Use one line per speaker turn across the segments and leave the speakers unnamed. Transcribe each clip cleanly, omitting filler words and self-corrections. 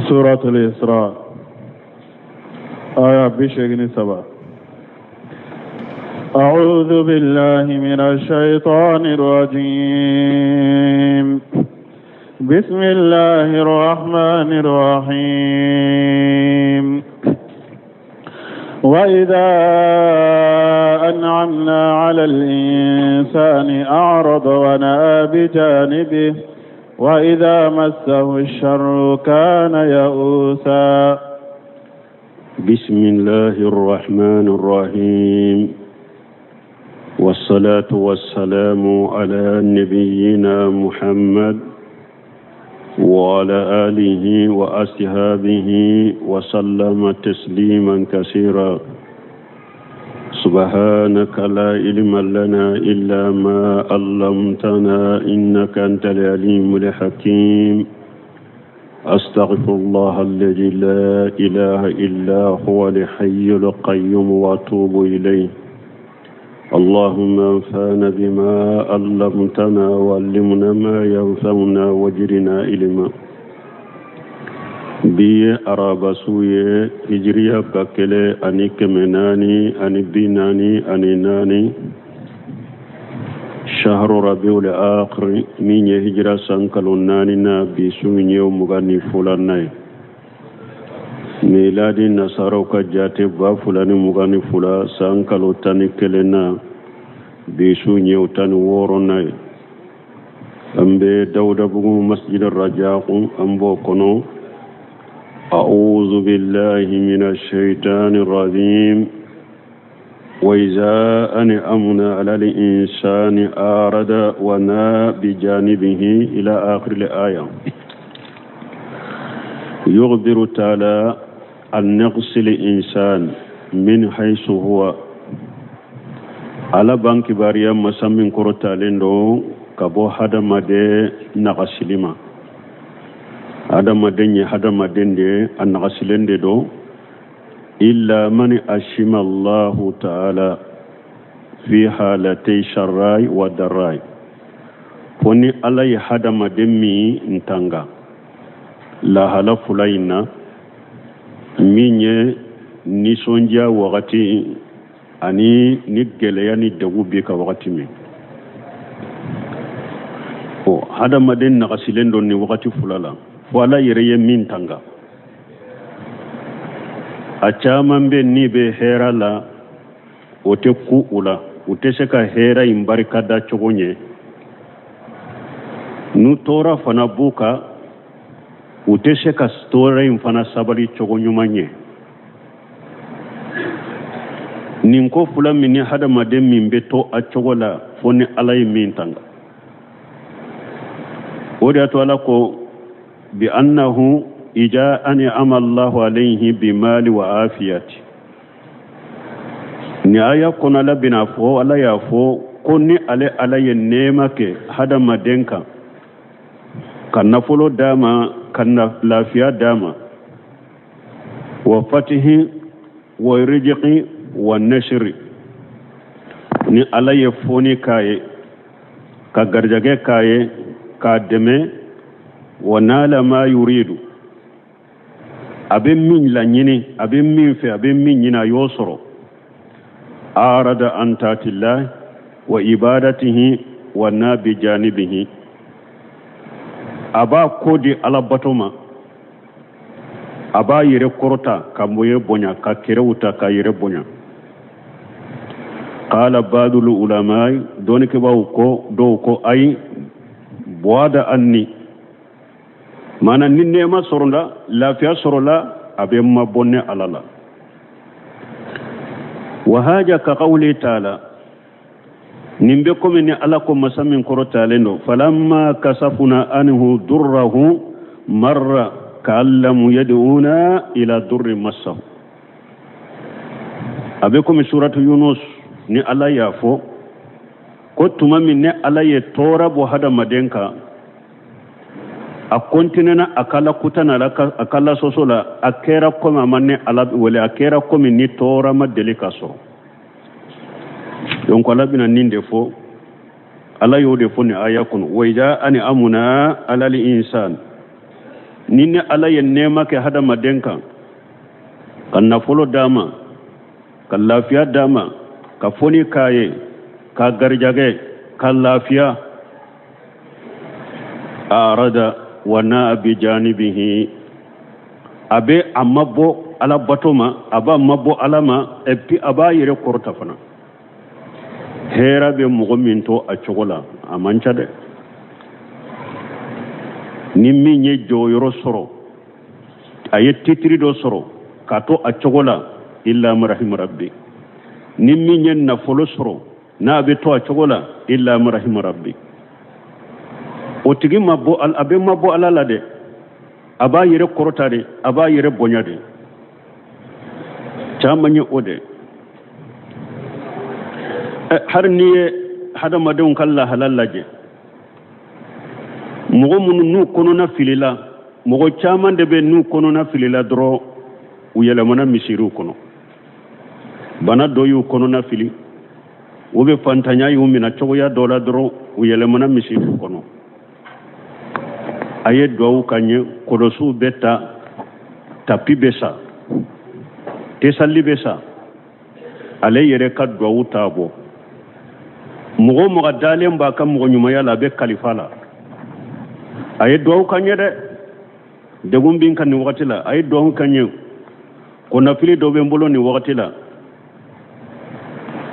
Suratul Isra aya 83. أعوذ بالله من الشيطان الرجيم بسم الله الرحمن الرحيم وإذا أنعمنا على الإنسان أعرض ونأى بجانبه وإذا مسه الشر كان يئوسا.
بسم الله الرحمن الرحيم، والصلاة والسلام على نبينا محمد وعلى آله وأصحابه وسلم تسليما كثيرا. سبحانك لا علم لنا إلا ما علمتنا إنك أنت العليم الحكيم. أستغفر الله الذي لا إله إلا هو الحي القيوم وأتوب إليه. اللهم انفعنا بما علمتنا وعلمنا ما ينفعنا وزدنا علما. Bi ye araba su ye, hijiriya 1444, shahru rabiul akhir, min ye hijira san kalo naani na, bi su ye 22nan ye. Miladi nasaraw ka jate 2022 san kalo 11 na, bi su ye 16nan ye. An bɛ Dawudabugu masjid Rajakun, an b'o kɔnɔ. أعوذ بالله من الشيطان الرجيم. وإذا أنعمنا على الإنسان أعرض ونأى بجانبه إلى آخر الآية. يخبر تعالى عن نقص الإنسان من حيث هو. Ala b'an kibaruya masa min kɔrɔtalen don ka bɔ hadamaden nagasili ma. Hadamaden ye hadamaden de ye, a nagasilen de don. Illa man ashima Allahu ta'ala fi halatay sharrai wa darrai, fo ni Ala ye hadamaden min tanga lahala fila in na, min ye nisɔndiya wagati ani ni gɛlɛya ni degun b'i kan wagati min. O hadamaden nagasilen don nin wagati fila la, fo Ala yɛrɛ ye min tanga. A caman bɛ n'i bɛ hɛrɛ la, o tɛ ku u la, u tɛ se ka hɛrɛ in barika da cogo ɲɛ. N'u tɔɔrɔ fana b'u kan, u tɛ se ka tɔɔrɔ in fana sabali cogo ɲuman ɲɛ. Nin ko fila min ni hadamaden min bɛ to a cogo la, fo ni Ala ye min tanga. O de y'a to Ala ko bi annahu ija an'ama Allahu alayhi bi mali wa afiyati. Ni aya kɔnɔ, Ala bɛna fɔ, Ala y'a fɔ ko ni ale Ala ye nɛɛma kɛ hadamaden kan, ka nafolo d'a ma, ka lafiya d'a ma, wa fatihi wa rizqi wa nasiri, ni Ala ye foni k'a ye, ka garijɛgɛ k'a ye, k'a dɛmɛ, wa nala ma yuridu, a bɛ min laɲini, a bɛ min fɛ, a bɛ min ɲini, a y'o sɔrɔ. Arada an taatillah wa ibadatihi wa na bi janibihi, a b'a ko di Ala bato ma, a b'a yɛrɛ kɔrɔta ka yɛrɛ bonya, ka kɛrɛw ta ka yɛrɛ bonya. Qala ba'dul ulama, dɔnnikɛbaaw ko, dɔw ko ayi, buwada anni, maana ni nɛɛma sɔrɔla, lafiya sɔrɔla, a bɛ mabɔ ne Ala la. Wa haja ka qawli taala, nin bɛ komi ni Ala ko masa min kɔrɔtalen don, falamma kasafuna anhu durrahu marra ka'an lam yad'una ila durri massahu. A bɛ komi suratu Yunus ni Ala y'a fɔ ko tuma min ne Ala ye tɔɔrɔ bɔ hadamaden kan, a kɔntinɛna a ka lakuta n'a a ka lasɔsɔ la, a kɛra komi a ma ne Ala wele, a kɛra komi ni tɔɔrɔ ma deli ka sɔrɔ. Donc Ala bɛna nin de fɔ, Ala y'o de fɔ nin aya kɔnɔ: wa ida an'amuna alal insan. Ni ne Ala ye nɛɛma kɛ hadamaden kan, ka nafolo d'a ma, ka lafiya d'a ma, ka foni k'a ye, k'a garijɛgɛ, ka lafiya, arada wa naa bi janibihi, a bɛ a mabɔ Ala bato ma, a b'a mabɔ Ala ma, et puis a b'a yɛrɛ kɔrɔta fana. Hɛrɛ bɛ mɔgɔ min to a cogo la, a man ca dɛ. Ni min ye jɔyɔrɔ sɔrɔ, a ye titiri dɔ sɔrɔ k'a to a cogo la, illa man rahima rabbi. Ni min ye nafolo sɔrɔ n'a bɛ to a cogo la, illa man rahima rabbi. O tigi ma bɔ, a bɛ mabɔ Ala la dɛ, a b'a yɛrɛ kɔrɔta de, a b'a yɛrɛ bonya de. Caman ye o de. Hali n'i ye hadamadenw ka lahala lajɛ, mɔgɔ minnu n'u kɔnɔna filila, mɔgɔ caman de bɛ n'u kɔnɔna filila dɔrɔn, u yɛlɛmana misiriw kɔnɔ. Bana dɔ y'u kɔnɔna fili, u bɛ fantanya y'u minɛ cogoya dɔ la dɔrɔn, u yɛlɛmana misiriw kɔnɔ. A ye duwawu ka ɲɛ, kɔlɔsiw bɛ ta, tapi bɛ sa, tesali bɛ sa, ale yɛrɛ ka duwawu t'a bɔ. Mɔgɔ o mɔgɔ dalen b'a ka mɔgɔ ɲumanya la, a bɛ kalifa la. A ye duwawu ka ɲɛ dɛ, degun bɛ n kan nin wagati la, a ye duwawu ka ɲɛ, kɔnɔnafili dɔ bɛ n bolo nin wagati la.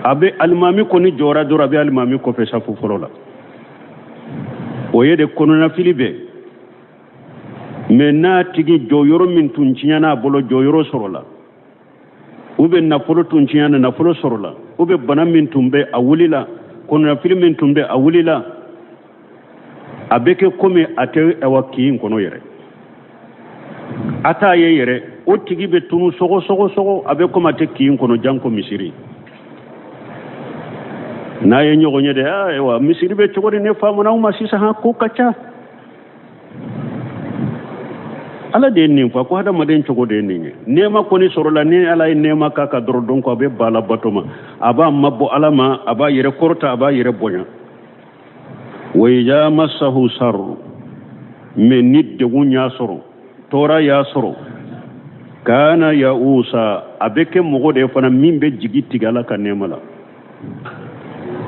A bɛ alimami kɔni jɔra dɔrɔn, a bɛ alimami kɔfɛ safu fɔlɔ la. O ye de kɔnɔnafili bɛ. Mɛ n'a tigi jɔyɔrɔ min tun tiɲɛna a bolo, jɔyɔrɔ sɔrɔla, u bɛ nafolo tun tiɲɛna, nafolo sɔrɔla, u bɛ bana min tun bɛ a wulila, kɔnɔnafili min tun bɛ a wulila, a bɛ kɛ komi a tɛ awa kin kɔnɔ yɛrɛ, a t'a ye yɛrɛ. O tigi bɛ tunu sogo sogo sogo, a bɛ komi a tɛ kin kɔnɔ, janko misiri. N'a ye ɲɔgɔn ye de, ayiwa, misiri bɛ cogo di? Ne faamuna aw ma sisan, han, ko ka ca. Ala de ye nin fɔ ko hadamaden cogo de ye nin ye. Nɛɛma kɔni sɔrɔla, ni Ala ye nɛɛma k'a kan dɔrɔn, donc a bɛ ba la bato ma, a b'a mabɔ Ala ma, a b'a yɛrɛ kɔrɔta, a b'a yɛrɛ bonya. Wa iza masahu sarru, mɛ ni degun y'a sɔrɔ, tɔɔrɔ y'a sɔrɔ, kana ya'usa, a bɛ kɛ mɔgɔ de ye fana min bɛ jigi tigɛ Ala ka nɛɛma la.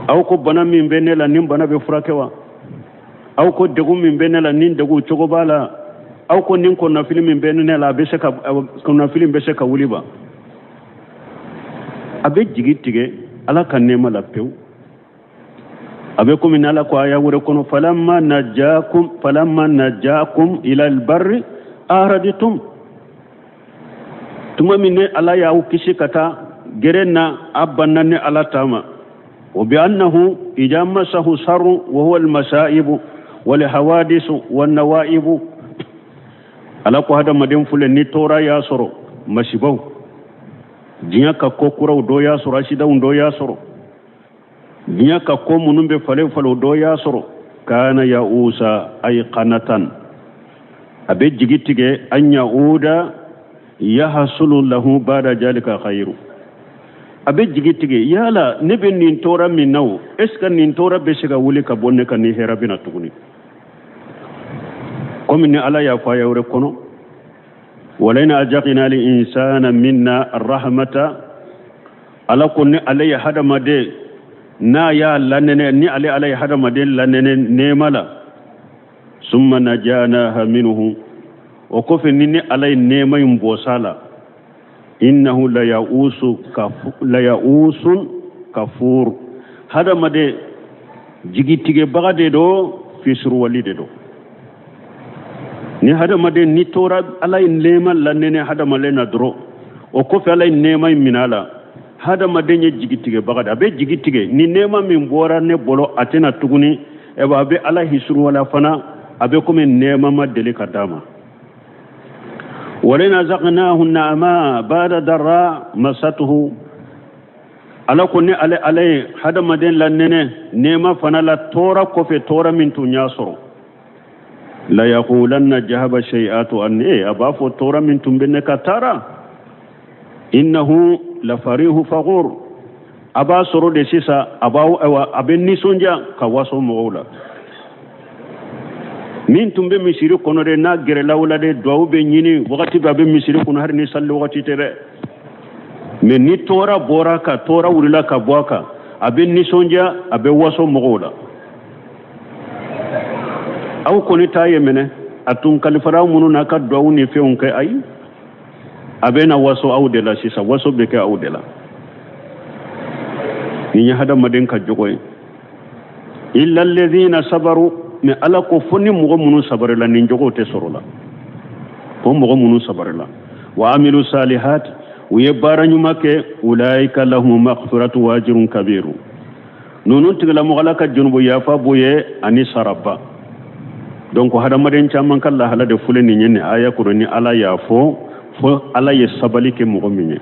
Aw ko bana min bɛ ne la, nin bana bɛ furakɛ wa? Aw ko degun min bɛ ne la, nin degun cogo b'a la? Aw ko nin kɔnɔnafili min bɛ ne la, a bɛ se ka kɔnɔnafili bɛ se ka wuli ba? A bɛ jigi tigɛ Ala ka nɛɛma la pewu. A bɛ komi n'Ala ko aya wɛrɛ kɔnɔ, falamma najakum, falamma najakum ila albarri araditum, tuma min ne Ala y'aw kisi ka taa gɛrɛ na, a banna ne Ala ta ma. Wa bi annahu idha masahu sarru wa huwa almasaibu wal hawadisu wan nawaibu. Ala ko hadamaden filɛ, ni tɔɔrɔ y'a sɔrɔ, masibaw, diɲɛ ka ko kuraw dɔ y'a sɔrɔ, asidanw dɔ y'a sɔrɔ, diɲɛ ka ko minnu bɛ falen falen dɔ y'a sɔrɔ, kana ya'usa ay qanatan, a bɛ jigi tigɛ, an ya'uda yahsulu lahu ba'da jalika khairu, a bɛ jigi tigɛ, yala ne bɛ nin tɔɔrɔ min na o, est ce que nin tɔɔrɔ bɛ se ka wuli ka bɔ ne kan ni hɛrɛ bɛ na tuguni? Komi ni Ala y'a fɔ aya wɛrɛ kɔnɔ, walain azaqna al insana minna rahmata, Ala ko ni ale ye hadamaden n'a y'a lanɛnɛ, ni ale Ala ye hadamaden lanɛnɛ nɛɛma la, summa najanaha minhu, o kɔfɛ ni Ala ye nɛɛma in bɔs'a la, innahu la ya'usun kafur, hadamaden jigitigɛbaga de don, fisuruwali de don. Ni hadamaden ni tora Ala ye nɛɛma lanɛnɛ hadamaden na dɔrɔn, o kɔfɛ Ala ye nɛɛma in minɛ a la, hadamaden ye jigitigɛbaga de, a bɛ jigi tigɛ, ni nɛɛma min bɔra ne bolo a tɛna tuguni, a bɛ Ala hisuruwala fana, a bɛ komi nɛɛma ma deli ka d'a ma. Walain azaqnahu na'ama ba'da darra masatuhu, Ala ko ni ale Ala ye hadamaden lanɛnɛ nɛɛma fana la tɔɔrɔ kɔfɛ, tɔɔrɔ min tun y'a sɔrɔ, la yaqulanna jahaba shay'atu anni, a b'a fɔ tɔɔrɔ min tun bɛ ne ka taara, innahu la farihu faghur, a b'a sɔrɔ de sisan, a b'a ayiwa, a bɛ nisɔndiya ka waso mɔgɔw la. Min tun bɛ misiri kɔnɔ de, n'a gɛrɛla aw la de, duwawu bɛ ɲini wagati bɛɛ, a bɛ misiri kɔnɔ hali ni sali wagati tɛ dɛ. Mais ni tɔɔrɔ bɔra ka tɔɔrɔ wulila ka bɔ a kan, a bɛ nisɔndiya, a bɛ waso mɔgɔw la. Aw kɔni t'a ye minɛ, a tun kalifara aw minnu na ka duwawu ni fɛnw kɛ, ayi, a bɛ na waso aw de la sisan, waso bɛ kɛ aw de la. Nin ye hadamaden ka jogo ye. Illa alladhina sabaru, mais Ala ko fo ni mɔgɔ minnu sabarila, nin jogo tɛ sɔrɔ la, fo mɔgɔ minnu sabarila, wa amilu salihat, u ye baara ɲuman kɛ, ulaika lahum maghfiratu wa ajrun kabiru. Ninnu tigilamɔgɔ, Ala ka junubu yafa b'u ye ani saraba. Donc hadamaden caman ka lahala de filɛ nin ye nin aya kɔnɔ. Ni Ala y'a fɔ, fo Ala ye sabali kɛ mɔgɔ min ye,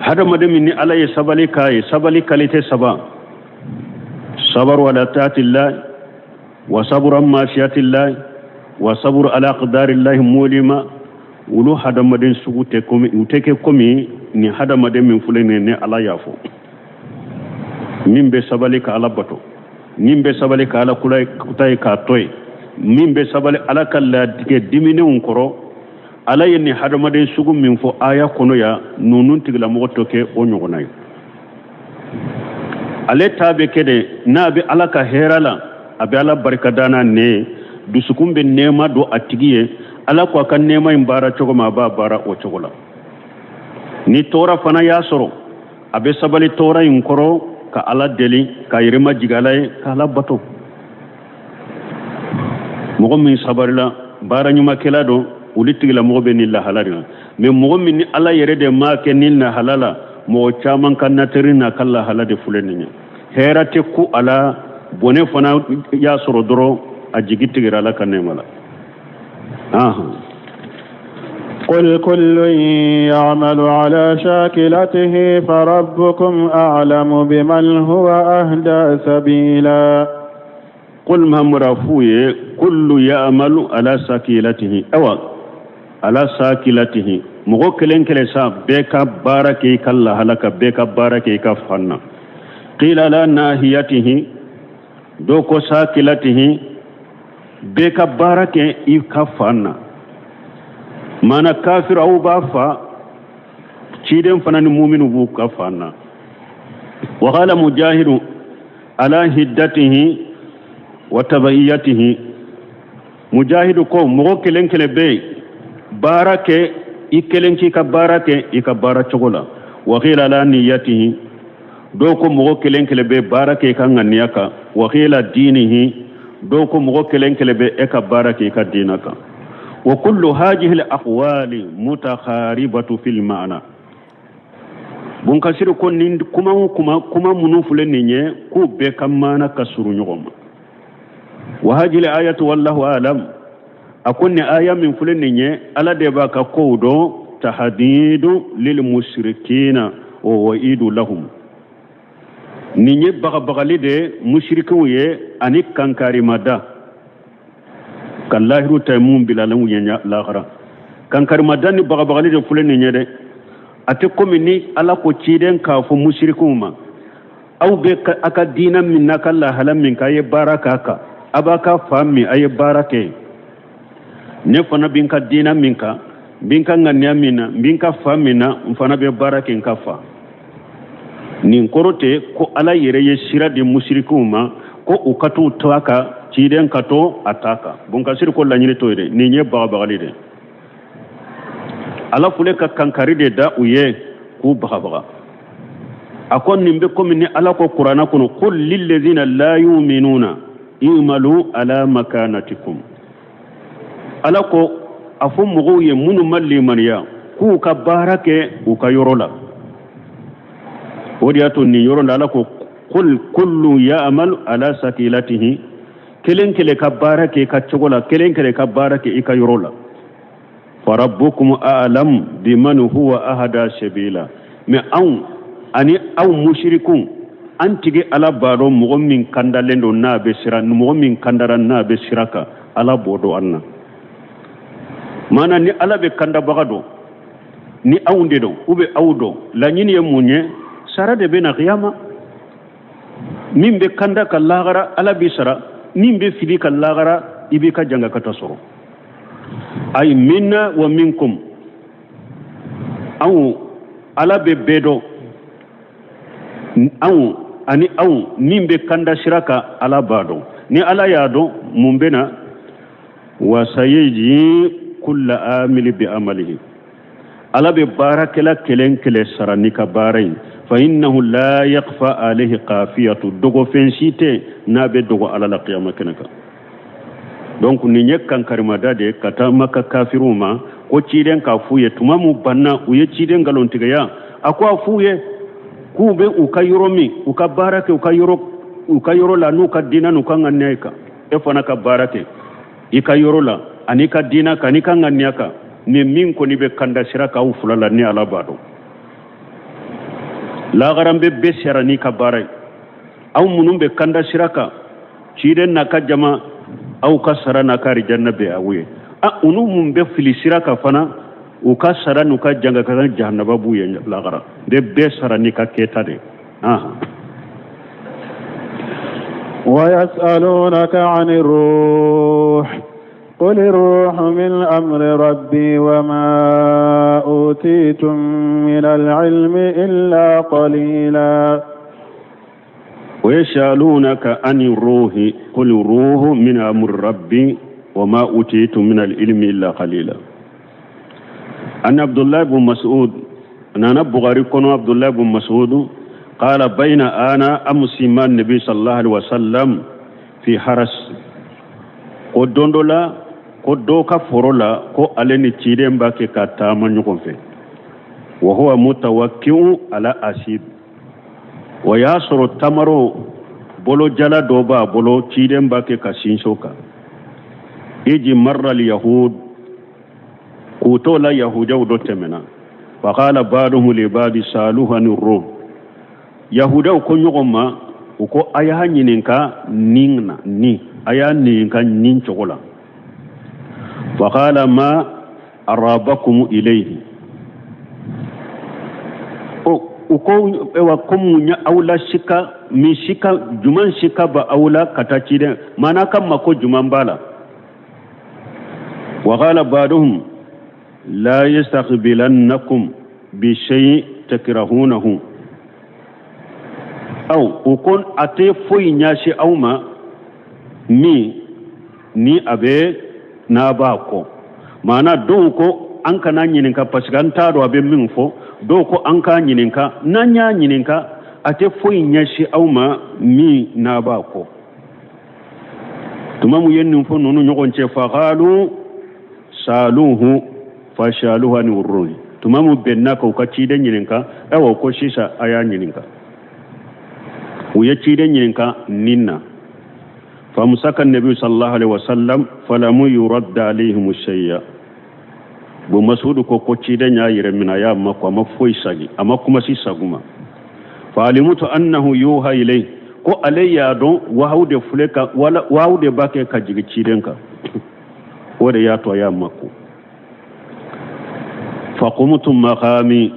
hadamaden min ni Ala ye sabali k'a ye, sabali qualité saba: sabaru ala taatillah, wa saburu an masiyatillah, wa saburu ala aqdarillahi mulima. Olu hadamaden sugu tɛ komi u tɛ kɛ komi nin hadamaden min filɛ nin ye, ni Ala y'a fɔ, min bɛ sabali ka Ala bato, min bɛ sabali ka Ala kuta ye k'a to yen, min bɛ sabali Ala ka latigɛ diminenw kɔrɔ. Ala ye nin hadamaden sugu min fɔ aya kɔnɔ yan, ninnu tigilamɔgɔ tɛ kɛ o ɲɔgɔnna ye. Ale ta bɛ kɛ de, n'a bɛ Ala ka hɛrɛ la, a bɛ Ala barika da n'a nɛ ye, dusukun bɛ nɛɛma don a tigi ye. Ala ko a ka nɛɛma in baara cogo min, a b'a baara o cogo la. Ni tɔɔrɔ fana y'a sɔrɔ, a bɛ sabali tɔɔrɔ in kɔrɔ ka Ala deli, k'a yɛrɛ majigin Ala ye, ka Ala bato. Mɔgɔ min sabalila, baara ɲumankɛla don, olu tigilamɔgɔ bɛ nin lahala de la. Mais mɔgɔ min ni Ala yɛrɛ de m'a kɛ nin lahala la, mɔgɔ caman ka natiri n'a ka lahala de filɛ nin ye. Hɛrɛ tɛ ku a la, bɔnɛ fana y'a sɔrɔ dɔrɔn, a jigi tigɛra Ala ka nɛɛma la.
قل كل يعمل على شاكلته فربكم أعلم بمن هو أهدى سبيلا.
قل محمد f'u ye كل يعمل على شاكلته. Awa, على شاكلته, mɔgɔ kelen kelen sa, bɛɛ ka baara kɛ i ka lahala kan, bɛɛ ka baara kɛ i ka fan na. قيل على ناحيته, dɔw ko شاكلته, bɛɛ ka baara kɛ i ka fan na. Mana kafir, aw b'a fa, ciden fana ni muminu b'u ka fan na. وقال مجاهد على حدته وتبعيته. Mujahidu ko mɔgɔ kelen kelen bɛ yen, baara kɛ i kelen k'i ka baara kɛ i ka baara cogo la. وقيل على نيته, dɔw ko mɔgɔ kelen kelen bɛ baara kɛ i ka ŋaniya kan. وقيل دينه, dɔw ko mɔgɔ kelen kelen bɛ e ka baara kɛ i ka diina kan. وكل هذه الأقوال متقاربة في المعنى. Bunkasiri ko nin kuma o kuma, kuma minnu filɛ nin ye, k'u bɛɛ ka maana ka surun ɲɔgɔn ma. وهذه الآية والله أعلم, a ko nin aya min filɛ nin ye, Ala de b'a ka kow dɔn, تهديد للمشركين ووعيد لهم. Nin ye bagabagali de mushirikiw ye ani kankarimada ka lahiru ta mun bilalen ye lahara. Kankarimada ni bagabagali de filɛ nin ye dɛ. A tɛ komi ni Ala ko ciden k'a fɔ mushirikiw ma: aw bɛ a ka diina min n'a ka lahala min k'a ye baara k'a kan, a b'a ka fa min, a ye baara kɛ. Ne fana bɛ n ka diina min kan, n bɛ n ka ŋaniya min na, n bɛ n ka fa min na, n fana bɛ baara kɛ n ka fa. Nin kɔrɔ tɛ ko Ala yɛrɛ ye sira di musirikiw ma ko u ka t'u to a kan, ciden ka to a ta kan. Bonkasiri ko laɲini t'o ye dɛ. Nin ye bagabagali de. Ala filɛ ka kankari de da u ye k'u bagabaga. A ko nin bɛ komi ni Ala ko Kuranna kɔnɔ: قل للذين لا يؤمنون اعملوا على مكانتكم. Ala ko a fɔ mɔgɔw ye minnu ma limaniya k'u ka baara kɛ u ka yɔrɔ la. O de y'a to nin yɔrɔ la, Ala ko قل كل يعمل على شاكلته, kelen kelen ka baara kɛ i ka cogo la, kelen kelen ka baara kɛ i ka yɔrɔ la. فربكم أعلم بمن هو أهدى سبيلا. Mais anw ani aw musirikunw, an tigi Ala b'a dɔn mɔgɔ min kandalen don n'a bɛ sira, mɔgɔ min kandara n'a bɛ sira kan, Ala b'o dɔn an na. Maana ni Ala bɛ kandabaga dɔn ni anw de dɔn, u bɛ aw dɔn. Laɲini ye mun ye? Sara de bɛ na kiyama. Min bɛ kanda ka lahara, Ala bɛ sara. Min bɛ fili ka lahara, i b'i ka jangakata sɔrɔ. Ay minna wa minkum, anw Ala bɛ bɛɛ dɔn, anw ani aw min bɛ kanda sira kan Ala b'a dɔn. Ni Ala y'a dɔn mun bɛ na? Wa sayajzi kulla amili bi amalihi, Ala bɛ baarakɛla kelen kelen sara n'i ka baara ye. Fa innahu la yakhfa alayhi khafiyatu, dogofɛn si tɛ n'a bɛ dogo Ala la kiyama kɛnɛ kan. Donc nin ye kankarimada de ye ka taa Maka kafiriw ma, ko ciden k'a f'u ye tuma min banna u ye ciden nkalontigiya, a ko a f'u ye k'u bɛ u ka yɔrɔ min, u ka baara kɛ u ka yɔrɔ la n'u ka diinɛ n'u ka ŋaniya kan. E fana ka baara kɛ i ka yɔrɔ la ani ka diinɛ kan n'i ka ŋaniya kan. Ni min kɔni bɛ kanda sira k'aw fila la, ni Ala b'a dɔn, lagaran bɛ bɛɛ sara n'i ka baara ye. Aw minnu bɛ kanda sira kan, ciden n'a ka jama, aw ka sara n'a ka arijanna bɛ aw ye. A olu mun bɛ fili sira kan fana, u ka sara n'u ka janga ka kan jahanaba b'u ye lagara. Bɛ bɛɛ sara n'i ka kɛta de.
ويسألونك عن الروح قل الروح من أمر ربي وما أوتيتم من العلم إلا قليلا.
ويسألونك عن الروح قل الروح من أمر ربي وما أوتيتم من العلم إلا قليلا. عن عبد الله بن مسعود، nana Bukhari kɔnɔ، عبد الله بن مسعود قال بين أنا أمشي مع النبي صلى الله عليه وسلم في حرث، ko don dɔ la, ko dɔ ka foro la, ko ale ni ciden b'a kɛ ka taama ɲɔgɔn fɛ. وهو متوكئ على عصيد، o y'a sɔrɔ tamaro bolojala dɔ b'a bolo, ciden b'a kɛ ka sinsin o kan. إذ مر اليهود، k'u t'o la, yahudiyaw dɔ tɛmɛna. فقال بعضهم لبعض سألوه عن الروح، yahudiyaw ko ɲɔgɔn ma, u ko a y'a ɲininka nin na, ni a y'a ɲininka nin cogo la. فقال ما أرابكم إليه، u ko ewa ko mun ye aw la sika min sika juman sika ba aw la ka taa ciden maana ka mako juman b'a la. وقال بعضهم لا يستقبلنكم بشيء تكرهونه، aw u ko a tɛ foyi ɲɛsin aw ma min ni a bɛ n'a b'a kɔ. Maana dɔw ko an kana ɲininka parce que an t'a dɔn a bɛ min fɔ. Dɔw ko an k'a ɲininka, n'an y'a ɲininka a tɛ foyi ɲɛsin aw ma min n'a b'a kɔ. Tuma mun ye nin fɔ ninnu ɲɔgɔn cɛ, فقالوا سألوه فسألوه عن الروح، tuma mun bɛnna ka u ka ciden ɲininka, ayiwa ko sisan a y'a ɲininka. U ye ciden ɲininka nin na. فأمسك النبي صلى الله عليه وسلم فلم يرد عليهم شيئا. Bon, Masudu ko ciden y'a yɛrɛ minɛ, a y'a ma ko a ma foyi sagi, a ma kuma si sagu ma. فعلمت أنه يوحى إليه، ko ale y'a dɔn wahawu de filɛ ka wala wahawu de b'a kɛ ka jigin ciden kan, o de y'a to a y'a mako. فقمت مقامي،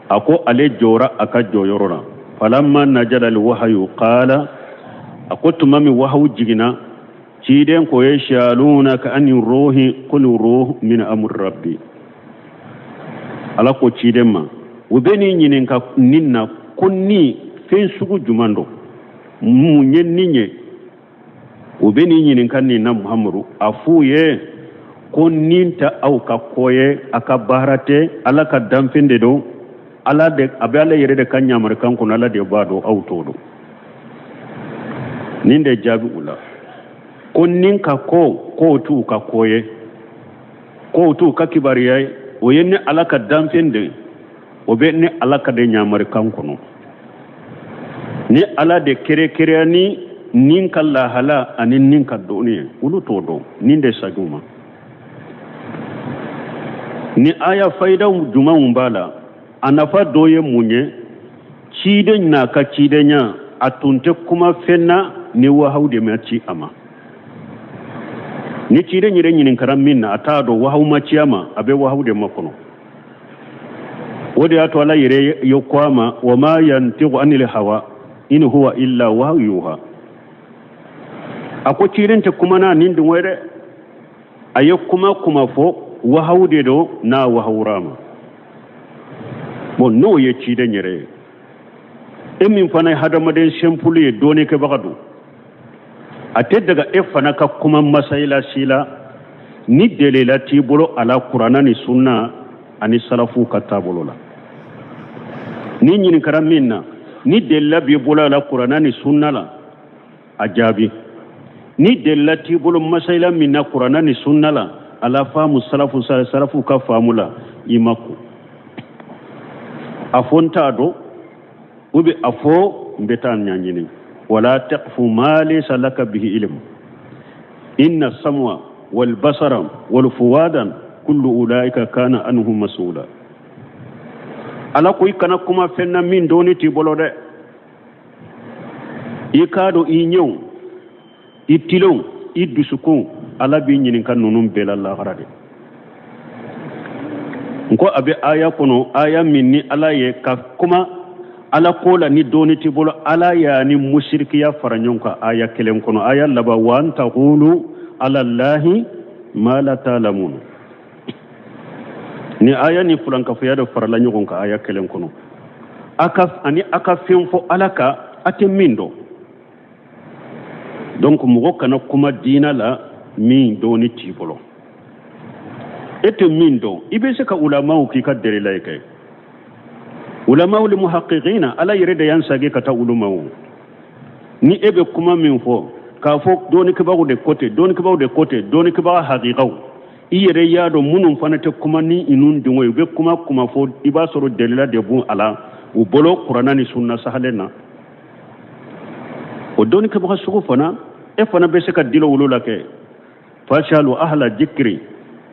a ko ale jɔra a ka jɔyɔrɔ la. فلما نزل الوحي قال، a ko tuma min wahawu jiginna, ciden ko يسألونك عن الروح قل الروح من أمر ربي. Ala ko ciden ma, u bɛ n'i ɲininka nin na, ko ni fɛn sugu juman don, mun ye nin ye? U bɛ n'i ɲininka nin na, Muhamadu, a f'u ye ko nin tɛ aw ka ko ye, a ka baara tɛ, Ala ka danfɛn de don. Ala de a bɛ Ala yɛrɛ de ka ɲamarikan kɔnɔ, Ala de b'a dɔn, aw t'o dɔn. Nin de jaabi u la, ko nin ka ko k'o t'u ka ko ye, k'o t'u ka kibaruya ye, o ye ni Ala ka danfɛn de ye, o bɛ ni Ala ka de ɲamarikan kɔnɔ, ni Ala de kere-kereya ni nin ka lahala ani nin ka dɔnni ye, olu t'o dɔn. Nin de sagiw ma ni aya fayidaw jumanw b'a la. A nafa dɔ ye mun ye? Ciden n'a ka cidenya, a tun tɛ kuma fɛn na ni wahawu de ma ci a ma. Ni ciden yɛrɛ ɲininkara min na, a t'a dɔn, wahawu ma ci a ma, a bɛ wahawu de makɔnɔ. O de y'a to Ala yɛrɛ ye ko a ma: وما ينطق عن الهوى إن هو إلا وحي يوحى. A ko ciden tɛ kuma n'a ni dungɔ ye dɛ, a ye kuma kuma fɔ wahawu de don n'a wahawura a ma. Bon, n'o ye ciden yɛrɛ ye, e min fana ye hadamaden simple ye, dɔnnikɛbaga don, a tɛ daga e fana ka kuma masayila si la ni delila t'i bolo a la kuranna ni sunna ani salafuw ka taabolo la. N'i ɲininkara min na, ni delila b'i bolo a la kuranna ni sunna la, a jaabi. Ni delila t'i bolo masayila min na kuranna ni sunna la, ala faamu salafu salafu ka faamu la, i makun, a fɔ n t'a dɔn, ou bien a fɔ n bɛ taa ɲɛɲini. Wala taqfu ma laysa laka bihi ilm inna sam'a wal basara wal fuwada kullu ulaika kana anhu mas'ula. Ala ko i kana kuma fɛn na min dɔnni t'i bolo dɛ. I k'a dɔn i ɲɛw, i tilenw, i dusukun, Ala b'i ɲininka ninnu bɛɛ la lahara de. N ko a bɛ aya kɔnɔ, aya min ni Ala ye ka kuma Ala ko la ni dɔnni t'i bolo, Ala y'a ni musirikiya fara ɲɔgɔn kan aya kelen kɔnɔ, aya laban, wa an taqulu ala lahi ma la ta'lamun. Ni aya ni fulankafoya de farala ɲɔgɔn kan aya kelen kɔnɔ, a ka ani a ka fɛn fɔ Ala kan a tɛ min dɔn. Donc mɔgɔ kana kuma diina la min dɔnni t'i bolo, e tɛ min dɔn. I bɛ se ka ulamaw k'i ka delila ye kɛ ulamaw li muhaqiqina, Ala yɛrɛ de y'an sagi ka taa olu ma. O ni e bɛ kuma min fɔ k'a fɔ dɔnnikɛbagaw de ko ten, dɔnnikɛbagaw de ko ten, dɔnnikɛbaga hakikaw, i yɛrɛ y'a dɔn minnu fana tɛ kuma ni inun dungɔ ye, u bɛ kuma kuma fɔ, i b'a sɔrɔ delila de b'u a la u bolo kuranna ni sunna sahalen na. O dɔnnikɛbaga sugu fana, e fana bɛ se ka dilo olu la kɛ fasalu ahla dikiri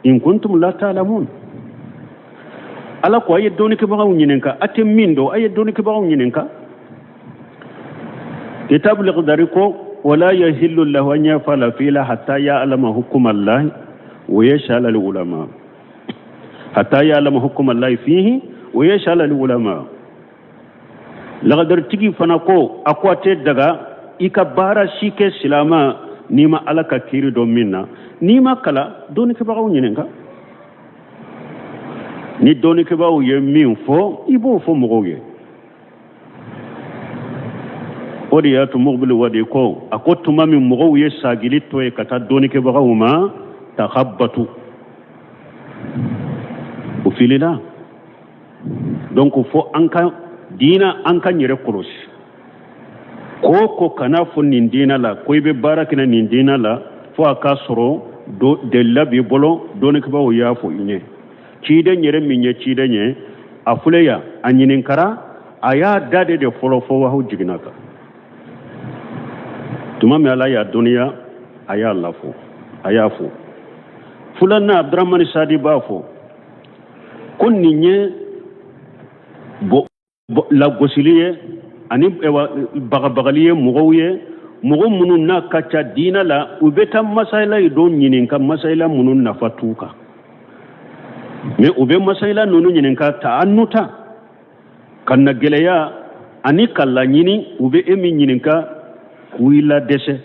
in kuntum la ta'lamun. Ala ko a ye dɔnnikɛbagaw ɲininka, a tɛ min dɔn, a ye dɔnnikɛbagaw ɲininka. Kitab lakhdari ko wala yahillu lahu an yafala fila hatta ya'lama hukuma allahi wa yas'ala al ulama, hatta ya'lama hukuma allahi fihi wa yas'ala al ulama. Lagadaritigi fana ko a ko a tɛ daga i ka baara si kɛ silama n'i ma Ala ka kiiri dɔn min na. N'i ma kalan, dɔnnikɛbagaw ɲininka. Ni dɔnnikɛbagaw ye min fɔ, i b'o fɔ mɔgɔw ye. O de y'a to Mukbil Wadi ko a ko tuma min mɔgɔw ye sagili to ye ka taa dɔnnikɛbagaw ma, takhabatu, u filila. Donc fo an ka diina, an ka yɛrɛ kɔlɔsi ko ko kana fɔ nin diina la ko i bɛ baara kɛ nin diina la fo a k'a sɔrɔ delila b'i bolo, dɔnnikɛbaaw y'a fɔ i ɲɛ. Ciden yɛrɛ min ye ciden ye, a filɛ yan, a ɲininkara, a y'a da de fɔlɔ fo wahu jiginna kan. Tuma min Ala y'a dɔnniya, a y'a lafɔ, a y'a fɔ. Filanan, Abdramani Sadi b'a fɔ ko nin ye lagosili ye ani bagabagali ye mɔgɔw ye, mɔgɔ minnu n'a ka ca diina la, u bɛ taa masayila ye dɔ ɲininka, masayila minnu nafa t'u kan, mais u bɛ masayila ninnu ɲininka ta'annuta, ka na gɛlɛya ani ka laɲini. U bɛ e min ɲininka k'u i ladɛsɛ,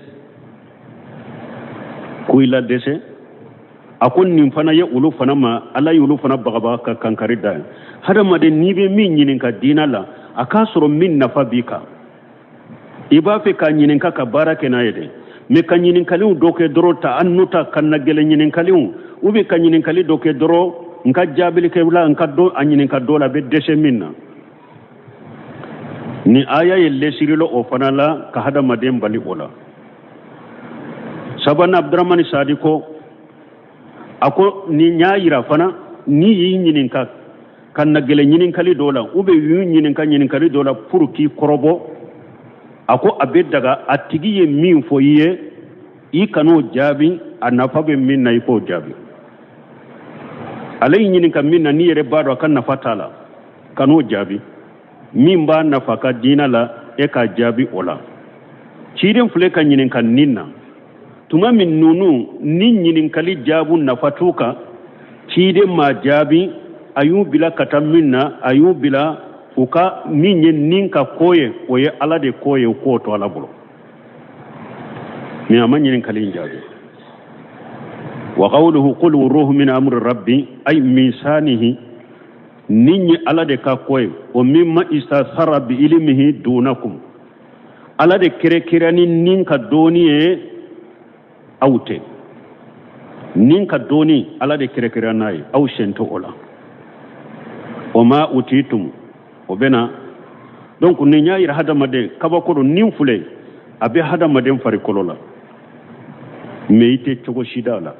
k'u i ladɛsɛ. A ko nin fana ye olu fana ma, Ala y'olu fana bagabaga ka kankari da ye. Hadamaden, n'i bɛ min ɲininka diina la, a k'a sɔrɔ min nafa b'i kan, i b'a fɛ k'a ɲininka ka baara kɛ n'a ye dɛ. Mais ka ɲininkaliw dɔ kɛ dɔrɔn ta'annuta, ka na gɛlɛn ɲininkaliw, ou bien ka ɲininkali dɔ kɛ dɔrɔn n ka jaabili kɛ la, n ka dɔ a ɲininka dɔ la, a bɛ dɛsɛ min na. Ni aya ye lesiri lɔ o fana la ka hadamaden bali o la. Sabanan, Abdramani Sadi ko a ko nin y'a yira fana, n'i y'i ɲininka ka na gɛlɛn ɲininkali dɔ la, ou bien y'u ɲininka ɲininkali dɔ la pour k'i kɔrɔbɔ, a ko a bɛ daga a tigi ye min fɔ i ye, i kan'o jaabi, a nafa bɛ min na i k'o jaabi. Ale y'i ɲininka min na, n'i yɛrɛ b'a dɔn a ka nafa t'a la, kan'o jaabi. Min b'a nafa ka diina la, e k'a jaabi o la. Ciden filɛ ka ɲininka nin na tuma min ninnu ni ɲininkali jaabu nafa t'u kan, ciden m'a jaabi, a y'u bila ka taa min na, a y'u bila u ka min ye nin ka ko ye, o ye Ala de ko ye, u k'o to Ala bolo. Mais a ma ɲininkali in jaabi. Wa qawluhu qul ruhu min amri rabbi ay min sanihi, nin ye Ala de ka ko ye, o mimma istasara bi ilmihi dunakum, Ala de kɛrɛkɛrɛ ni nin ka dɔnni ye, aw tɛ. Nin ka dɔnni, Ala de kɛrɛkɛrɛ n'a ye, aw sen tɛ o la. O ma utitum, o bɛ na. Donc nin y'a yira hadamaden kabako don. Nin filɛ, a bɛ hadamaden farikolo la, mais i tɛ cogo si d'a la,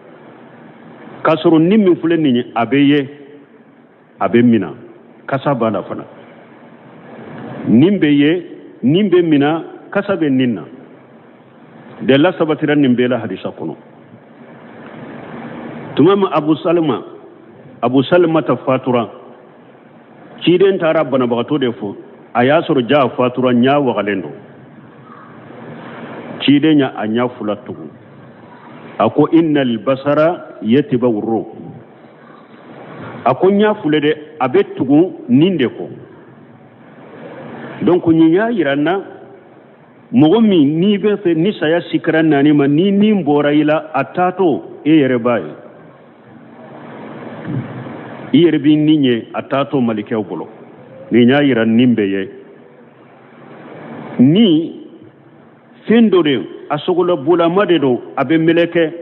k'a sɔrɔ ni min filɛ nin ye, a bɛ ye, a bɛ mina, kasa b'a la fana. Nin bɛ ye, nin bɛ mina, kasa bɛ nin na. Delila sabatira nin bɛɛ la hadisa kɔnɔ. Tuma min Abu Salima, Abu Salima ta fatura, ciden taara banabagatɔ de fo, a y'a sɔrɔ ja fatura, ɲa wagalen don. Ciden y'a a ɲa fila tugu, a ko innal basara yatba'u ruh, a ko ɲa filɛ dɛ, a bɛ tugu nin de kɔ. Donc nin y'a yira n na, mɔgɔ min n'i bɛ fɛ ni saya sikara naani ma, ni nin bɔra i la, a taatɔ e yɛrɛ b'a ye, i yɛrɛ b'i nin ye a taatɔ malikɛw bolo. Nin y'a yira nin bɛ ye ni fɛn dɔ de, a sogolabulama de don, a bɛ meleke.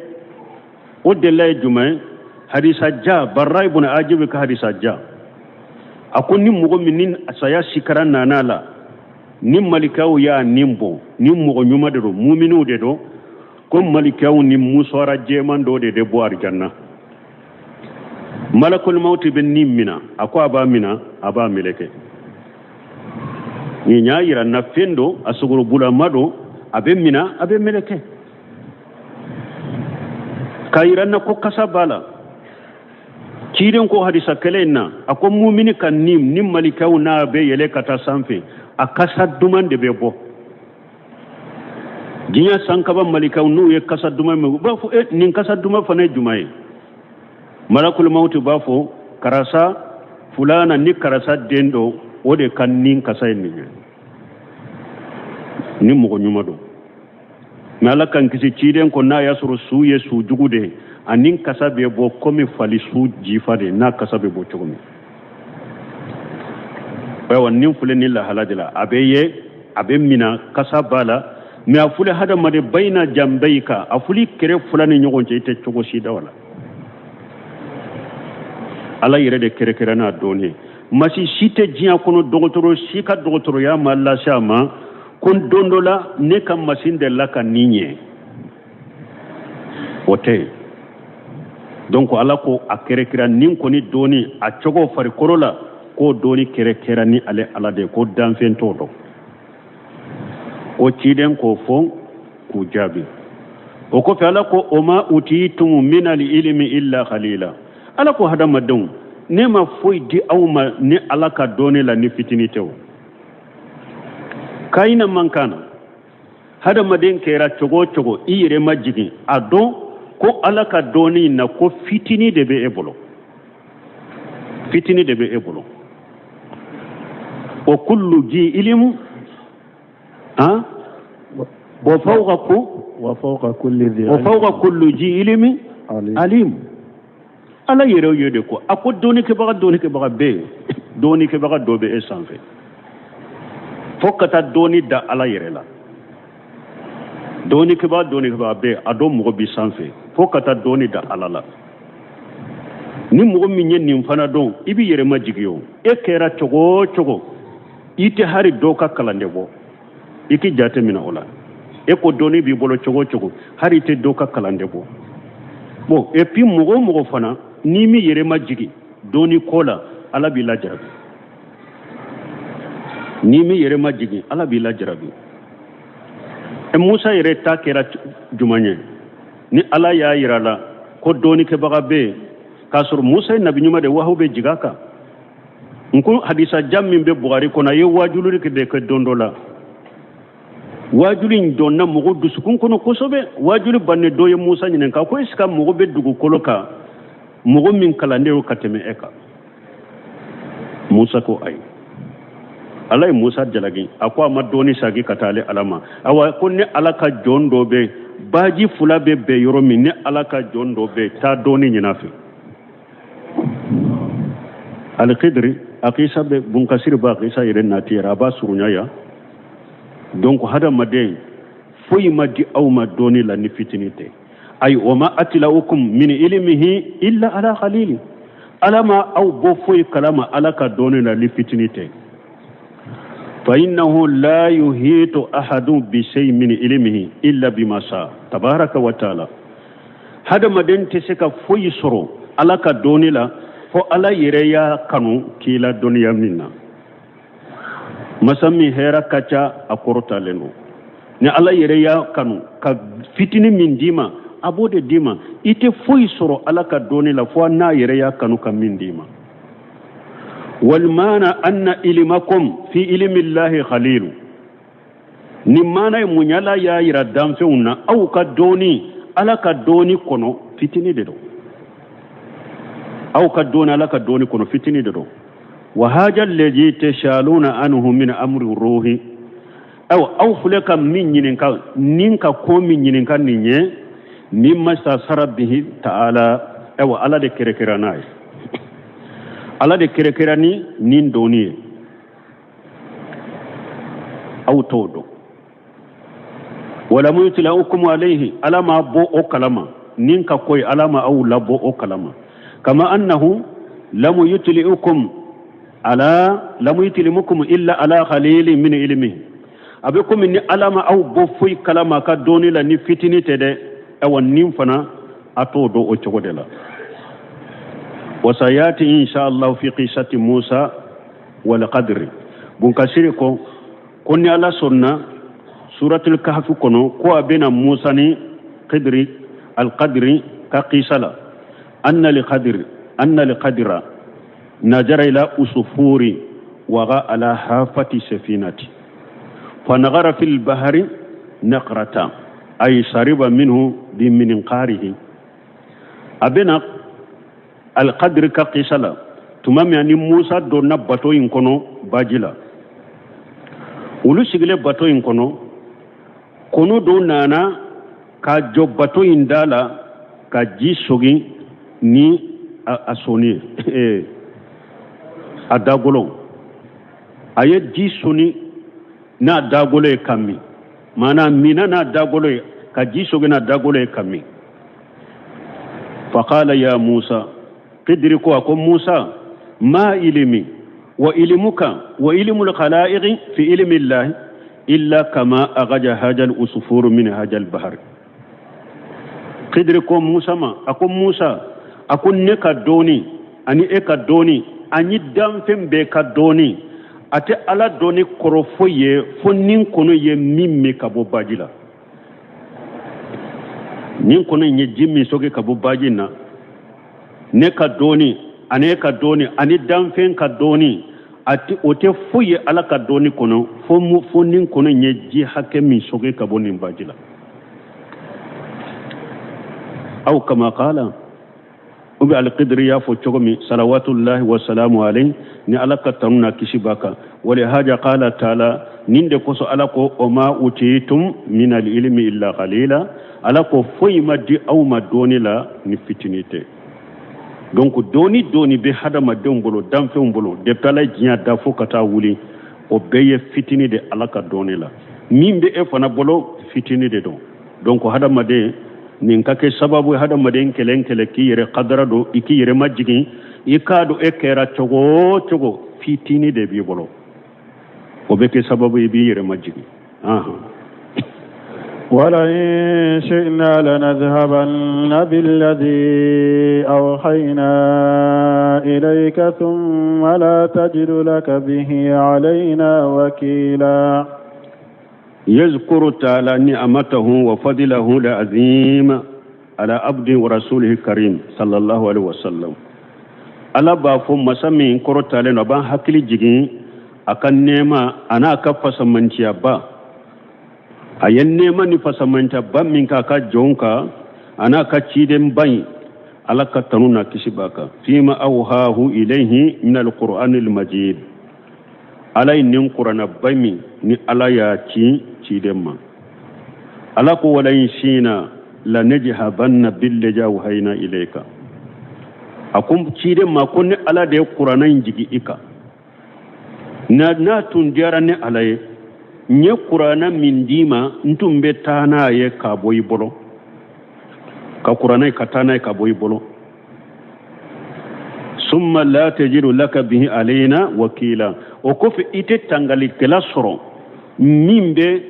O delila ye jumɛn? Hadisa ja Barra ibn Ajib ka hadisa ja, a ko ni mɔgɔ min ni saya sikara nana la, ni malikaw y'a nin bɔ, ni mɔgɔ ɲuman de don, muminiw de don, ko malikaw ni musɔra jɛman dɔ de bɔ arijanna, malakul mawti bɛ nin mina, a ko a b'a mina, a b'a meleke. Nin y'a yira na fɛn don, a sogolobulama don, a bɛ mina, a bɛ meleke, k'a yira na ko kasa b'a la. Ciden ko hadisa kelen in na, a ko mumini ka nin ni malikaw n'a bɛ yɛlɛ ka taa sanfɛ, a kasa duman de bɛ bɔ. Diɲɛ sankaba malikaw n'u ye kasa duman min, u b'a fɔ e nin kasa duman fana ye jumɛn ye? Malakul mawti b'a fɔ karisa fulana ni karisa den don, o de ka nin kasa ye nin ye, ni mɔgɔ ɲuman don. Mais Ala k'an kisi, ciden ko n'a y'a sɔrɔ su ye su jugu de ye, a ni kasa bɛ bɔ komi fali su jifa de n'a kasa bɛ bɔ cogo min. Ayiwa, nin filɛ nin lahala de la, a bɛ ye, a bɛ mina, kasa b'a la, mais a filɛ hadamaden bayina janbayika, a filɛ kɛrɛ fila ni ɲɔgɔn cɛ, i tɛ cogo si da o la. Ala yɛrɛ de kɛrɛkɛrɛ n'a dɔnni ye. Masi si tɛ diɲɛ kɔnɔ, dɔgɔtɔrɔ si ka dɔgɔtɔrɔya ma lase a ma ko don dɔ la ne ka masin delila ka nin ɲɛ, o tɛ yen. Donc Ala ko a kɛrɛkɛra nin kɔni dɔɔni a cogo farikolo la, k'o dɔɔni kɛrɛkɛra ni ale Ala de ye, ko danfɛn t'o dɔn. Ko ciden k'o fɔ k'u jaabi. O kɔfɛ Ala ko o ma utitum min al ilmi illa qalila. Ala ko hadamadenw, ne ma foyi di aw ma ni Ala ka dɔɔni la ni fitini tɛ. O kayina man kan na, hadamaden kɛra cogo o cogo, i yɛrɛ ma jigin a dɔn ko Ala ka dɔɔni na ko fitini de bɛ e bolo, fitini de bɛ e bolo. O kullu ji ilimu han wa fawqa ku
wa fawqa kulli dhi
wa fawqa kulli ji ilimi alim. Ala yɛrɛ ye de ko a ko dɔnnikɛbaga, dɔnnikɛbaga bɛ yen, dɔnnikɛbaga dɔ bɛ e sanfɛ, fo ka taa dɔnni da Ala yɛrɛ la. Dɔnnikɛbaga, dɔnnikɛbaga bɛ yen, a dɔn mɔgɔ b'i sanfɛ, fo ka taa dɔnni da Ala la. Ni mɔgɔ min ye nin fana dɔn, i b'i yɛrɛ majigin. O e kɛra cogo o cogo, i tɛ hari dɔ ka kalanden bɔ, i k'i jate minɛ o la. E ko dɔnni b'i bolo cogo o cogo, hari i tɛ dɔ ka kalanden bɔ. Bon, et puis mɔgɔ o mɔgɔ fana n'i m'i yɛrɛ majigin dɔnni ko la, Ala b'i lajarabi. N'i m'i yɛrɛ majigin, Ala b'i lajarabi. E Musa yɛrɛ ta kɛra jumɛn ye? Ni Ala y'a yira la ko dɔnnikɛbaga bɛ yen, k'a sɔrɔ Musa ye nabi ɲuman de, wahu bɛ jigin a kan. N ko hadisa jan min bɛ Buhari kɔnɔ, a ye wajuli de kɛ don dɔ la. Wajuli in donna mɔgɔ dusukun kɔnɔ kosɛbɛ. Wajuli bannen, dɔ ye Musa ɲininka ko est ce que mɔgɔ bɛ dugukolo kan, mɔgɔ min kalannen ka tɛmɛ e kan? Musa ko ayi. Ala ye Musa jalaki, a ko a ma dɔɔni sagi ka taa ale Ala ma. Awa, ko ni Ala ka jɔn dɔ bɛ Baji fila bɛ bɛn yɔrɔ min, ni Ala ka jɔn dɔ bɛ yen, taa dɔɔni ɲin'a fɛ. Alikidiri a kisa bɛ Bunkasiri b'a kisa yɛrɛ nati yɛrɛ, a b'a surunya yan. Donc hadamaden, foyi ma di aw ma dɔɔni la ni fitini tɛ. Ayi, wa ma atilaukum min ilimihi illa ala qalili. Ala ma aw bɔ foyi kalama Ala ka dɔɔni la ni fitini tɛ. Fa innahu la yuhitu ahadun bi shay min ilmihi illa bima sha tabaraka wa taala. Hadamaden tɛ se ka foyi sɔrɔ Ala ka dɔɔni la fo Ala yɛrɛ y'a kanu k'i la dɔnniya min na. Masa min hɛrɛ ka ca, a kɔrɔtalen don. Ni Ala yɛrɛ y'a kanu ka fitini min d'i ma, a b'o de d'i ma. I tɛ foyi sɔrɔ Ala ka dɔnni la fo n'a yɛrɛ y'a kanu ka min d'i ma. Walmaana anna ilimakum fi ilimillahi khalilu. Nin maana ye mun ye? Ala y'a yira danfɛnw na, aw ka dɔnni Ala ka dɔnni kɔnɔ fitini de don. Aw ka dɔnni Ala ka dɔnni kɔnɔ fitini de don. Wa haja alladhi tashaluna anhu min amri ruhi. Ayiwa, aw filɛ ka min ɲininka nin ka ko min ɲininka nin ye, mimma stasara bihi ta'ala. Ayiwa, Ala de kɛrɛkɛra n'a ye, Ala de kɛrɛkɛra ni nin dɔnni ye, aw t'o dɔn. Walamu yutlaukum alayhi, Ala ma bɔ o kalama nin ka ko ye, Ala ma aw labɔ o kalama. Kama annahu lamu yutliukum ala lamu yutlimukum illa ala khalili min ilmihi. A bɛ komi ni Ala ma aw bɔ foyi kalama ka dɔnni la ni fitini tɛ dɛ. Awa, nin fana a t'o dɔn o cogo de la. Wasayati insha Allah fi qissati Musa wal Qadri. Bunkasiri ko ni Ala sɔnna, Suratul Kahfi kɔnɔ, ko a bɛna Musa ni Qidri, Alqadri ka qisa la. Anna li Qadira najara ila usufuri waga ala hafati safinati fanagara fil bahari naqrata, ay shariba minhu bi minqarihi. A bɛna Alqadri ka qisa la tuma min ani Musa donna bato in kɔnɔ baji la. Olu sigilen bato in kɔnɔ, kɔnɔ dɔ nana ka jɔ bato in da la ka ji sogin ni a sɔnni ye, a dagolo. A ye ji soni n'a dagolo ye ka min, maana mina n'a dagolo ye, ka ji sogin n'a dagolo ye ka min. Faqala ya Musa, Qidri ko, a ko Musa: ma ilimi wa ilimuka wa ilimul khalaiqi fi ilmi llahi illa kama agaja hajal usufuru min hajal bahar. Qidri ko Musa ma, a ko Musa, a ko ne ka dɔɔni ani e ka dɔɔni ani danfɛn bɛɛ ka dɔɔni, a tɛ Ala dɔɔni kɔrɔ foyi ye fo nin kɔnɔ ye min min ka bɔ baji la. Nin kɔnɔ in ye ji min sogi ka bɔ baji na, ne ka dɔɔni ani e ka dɔɔni ani danfɛn ka dɔɔni, a tɛ o tɛ foyi ye Ala ka dɔɔni kɔnɔ fo nin kɔnɔ in ye ji hakɛ min sogi ka bɔ nin baji la. Aw kama qala u bɛ Alqidri y'a fɔ cogo min, salawatullahi wa salamu alayhi, ni Ala ka tanu na kisi b'a kan. Wali haja qala taala, nin de kosɔn Ala ko: o ma utitum min alilmi illa qalila. Ala ko foyi ma di aw ma dɔɔni la ni fitini tɛ. Donc dɔɔni dɔɔni bɛ hadamadenw bolo, danfɛnw bolo, depuis Ala ye diɲɛ da fo ka taa wuli, o bɛɛ ye fitini de Ala ka dɔɔni la. Min bɛ e fana bolo, fitini de don. Donc hadamaden, nin ka kɛ sababu ye hadamaden kelen kelen k'i yɛrɛ kadara don, i k'i yɛrɛ majigin, i k'a dɔn e kɛra cogo o cogo, fitini de b'i bolo. O bɛ kɛ sababu ye i b'i yɛrɛ majigin.
ولئن شئنا لنذهبن بالذي أوحينا إليك ثم لا تجد لك به علينا وكيلا.
يذكر تعالى نعمته وفضله العظيم على عبده ورسوله الكريم صلى الله عليه وسلم. Ala b'a fɔ, masa min kɔrɔtalen don, a b'an hakili jigin a ka nɛɛma a n'a ka fasamantiyaba. A ye nɛɛma ni fasamantiyaba min k'a ka jɔnw kan a n'a ka cidenba in, Ala ka tanu n'a kisi b'a kan. Fima awhahu ilayhi min alqur'an almajid. Ala ye nin kuranaba min ni Ala y'a ci ciden ma. Ala ko wala in shina lanajhabanna billazi awhayna ilayka. A ko ciden ma ko ne Ala de ye kuranɛ in jigi i kan, n'a tun diyara ne Ala ye, n ye kuranɛ min d'i ma, n tun bɛ taa n'a ye k'a bɔ i bolo, ka kuranɛ ka taa n'a ye ka bɔ i bolo. Summa la tajidu laka bihi alayna wakila. O kɔfɛ i tɛ tangalikɛla sɔrɔ min bɛ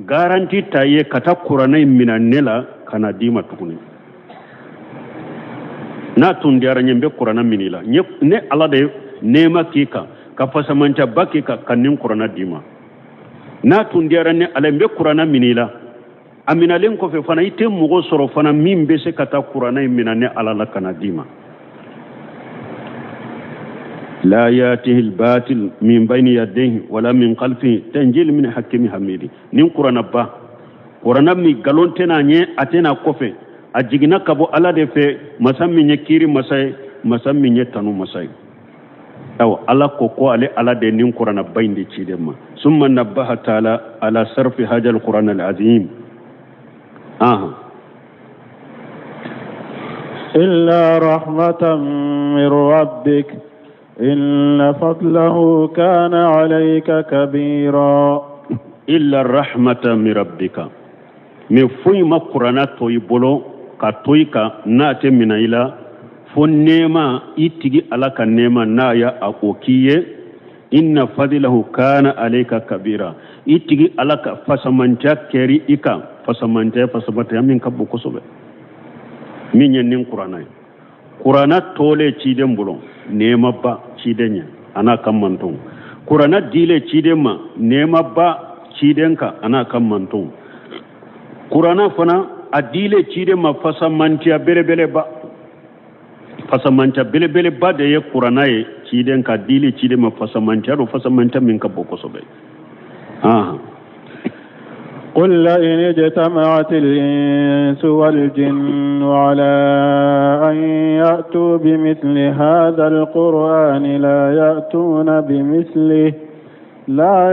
garanti ta ye ka taa kuranɛ in minɛ ne la ka na d'i ma tuguni. N'a tun diyara n ye, n bɛ kuranɛ minɛ i la. Ne Ala de ye nɛɛma k'i kan, ka fasamancaba k'i kan, ka nin kuranɛ d'i ma. N'a tun diyara ne Ala ye, n bɛ kuranɛ minɛ i la. A minalen kɔfɛ fana, i tɛ mɔgɔ sɔrɔ fana min bɛ se ka taa kuranɛ in minɛ ne Ala la ka na d'i ma. La yatihi albatil min bayni yadayhi wala min khalfihi tanzil min hakimi hamidi. Nin kuranɛba, kuranɛ min nkalon tɛ n'a ɲɛ, a tɛ n'a kɔfɛ, a jiginna ka bɔ Ala de fɛ, masa min ye kiiri masa ye, masa min ye tanu masa ye. Awa, Ala ko ko ale Ala de nin kuranɛba in di ciden ma. Summa nabaha taala ala sarfi haja alquran alazim. Aha.
Illa rahmatan min rabbik inna fadlahu kana alayka kabira.
Illa rahmatan min rabbika, mais foyi ma kuranɛ to i bolo ka to i kan n'a tɛ minɛ i la fo nɛɛma i tigi Ala ka nɛɛma n'a ya a o k'i ye. Inna fadilahu kana alayka kabira, i tigi Ala ka fasamanca kɛri i kan, fasamanca fasamanca min ka bon kosɛbɛ, min ye nin kuranɛ ye. Kuranɛ tolen ciden bolo, nɛɛmaba ciden ye a n'a ka mantonw. Kuranɛ dilen ciden ma, nɛɛmaba ciden kan a n'a ka mantonw. Kuranɛ fana a dilen ciden ma, fasamantiya belebeleba, fasamantiya belebeleba de ye kuranɛ ye ciden ka dili ciden ma. Fasamantiya don, fasamantiya min ka bon kosɛbɛ.
قل لئن اجتمعت الإنس والجن على أن يأتوا بمثل هذا القرآن لا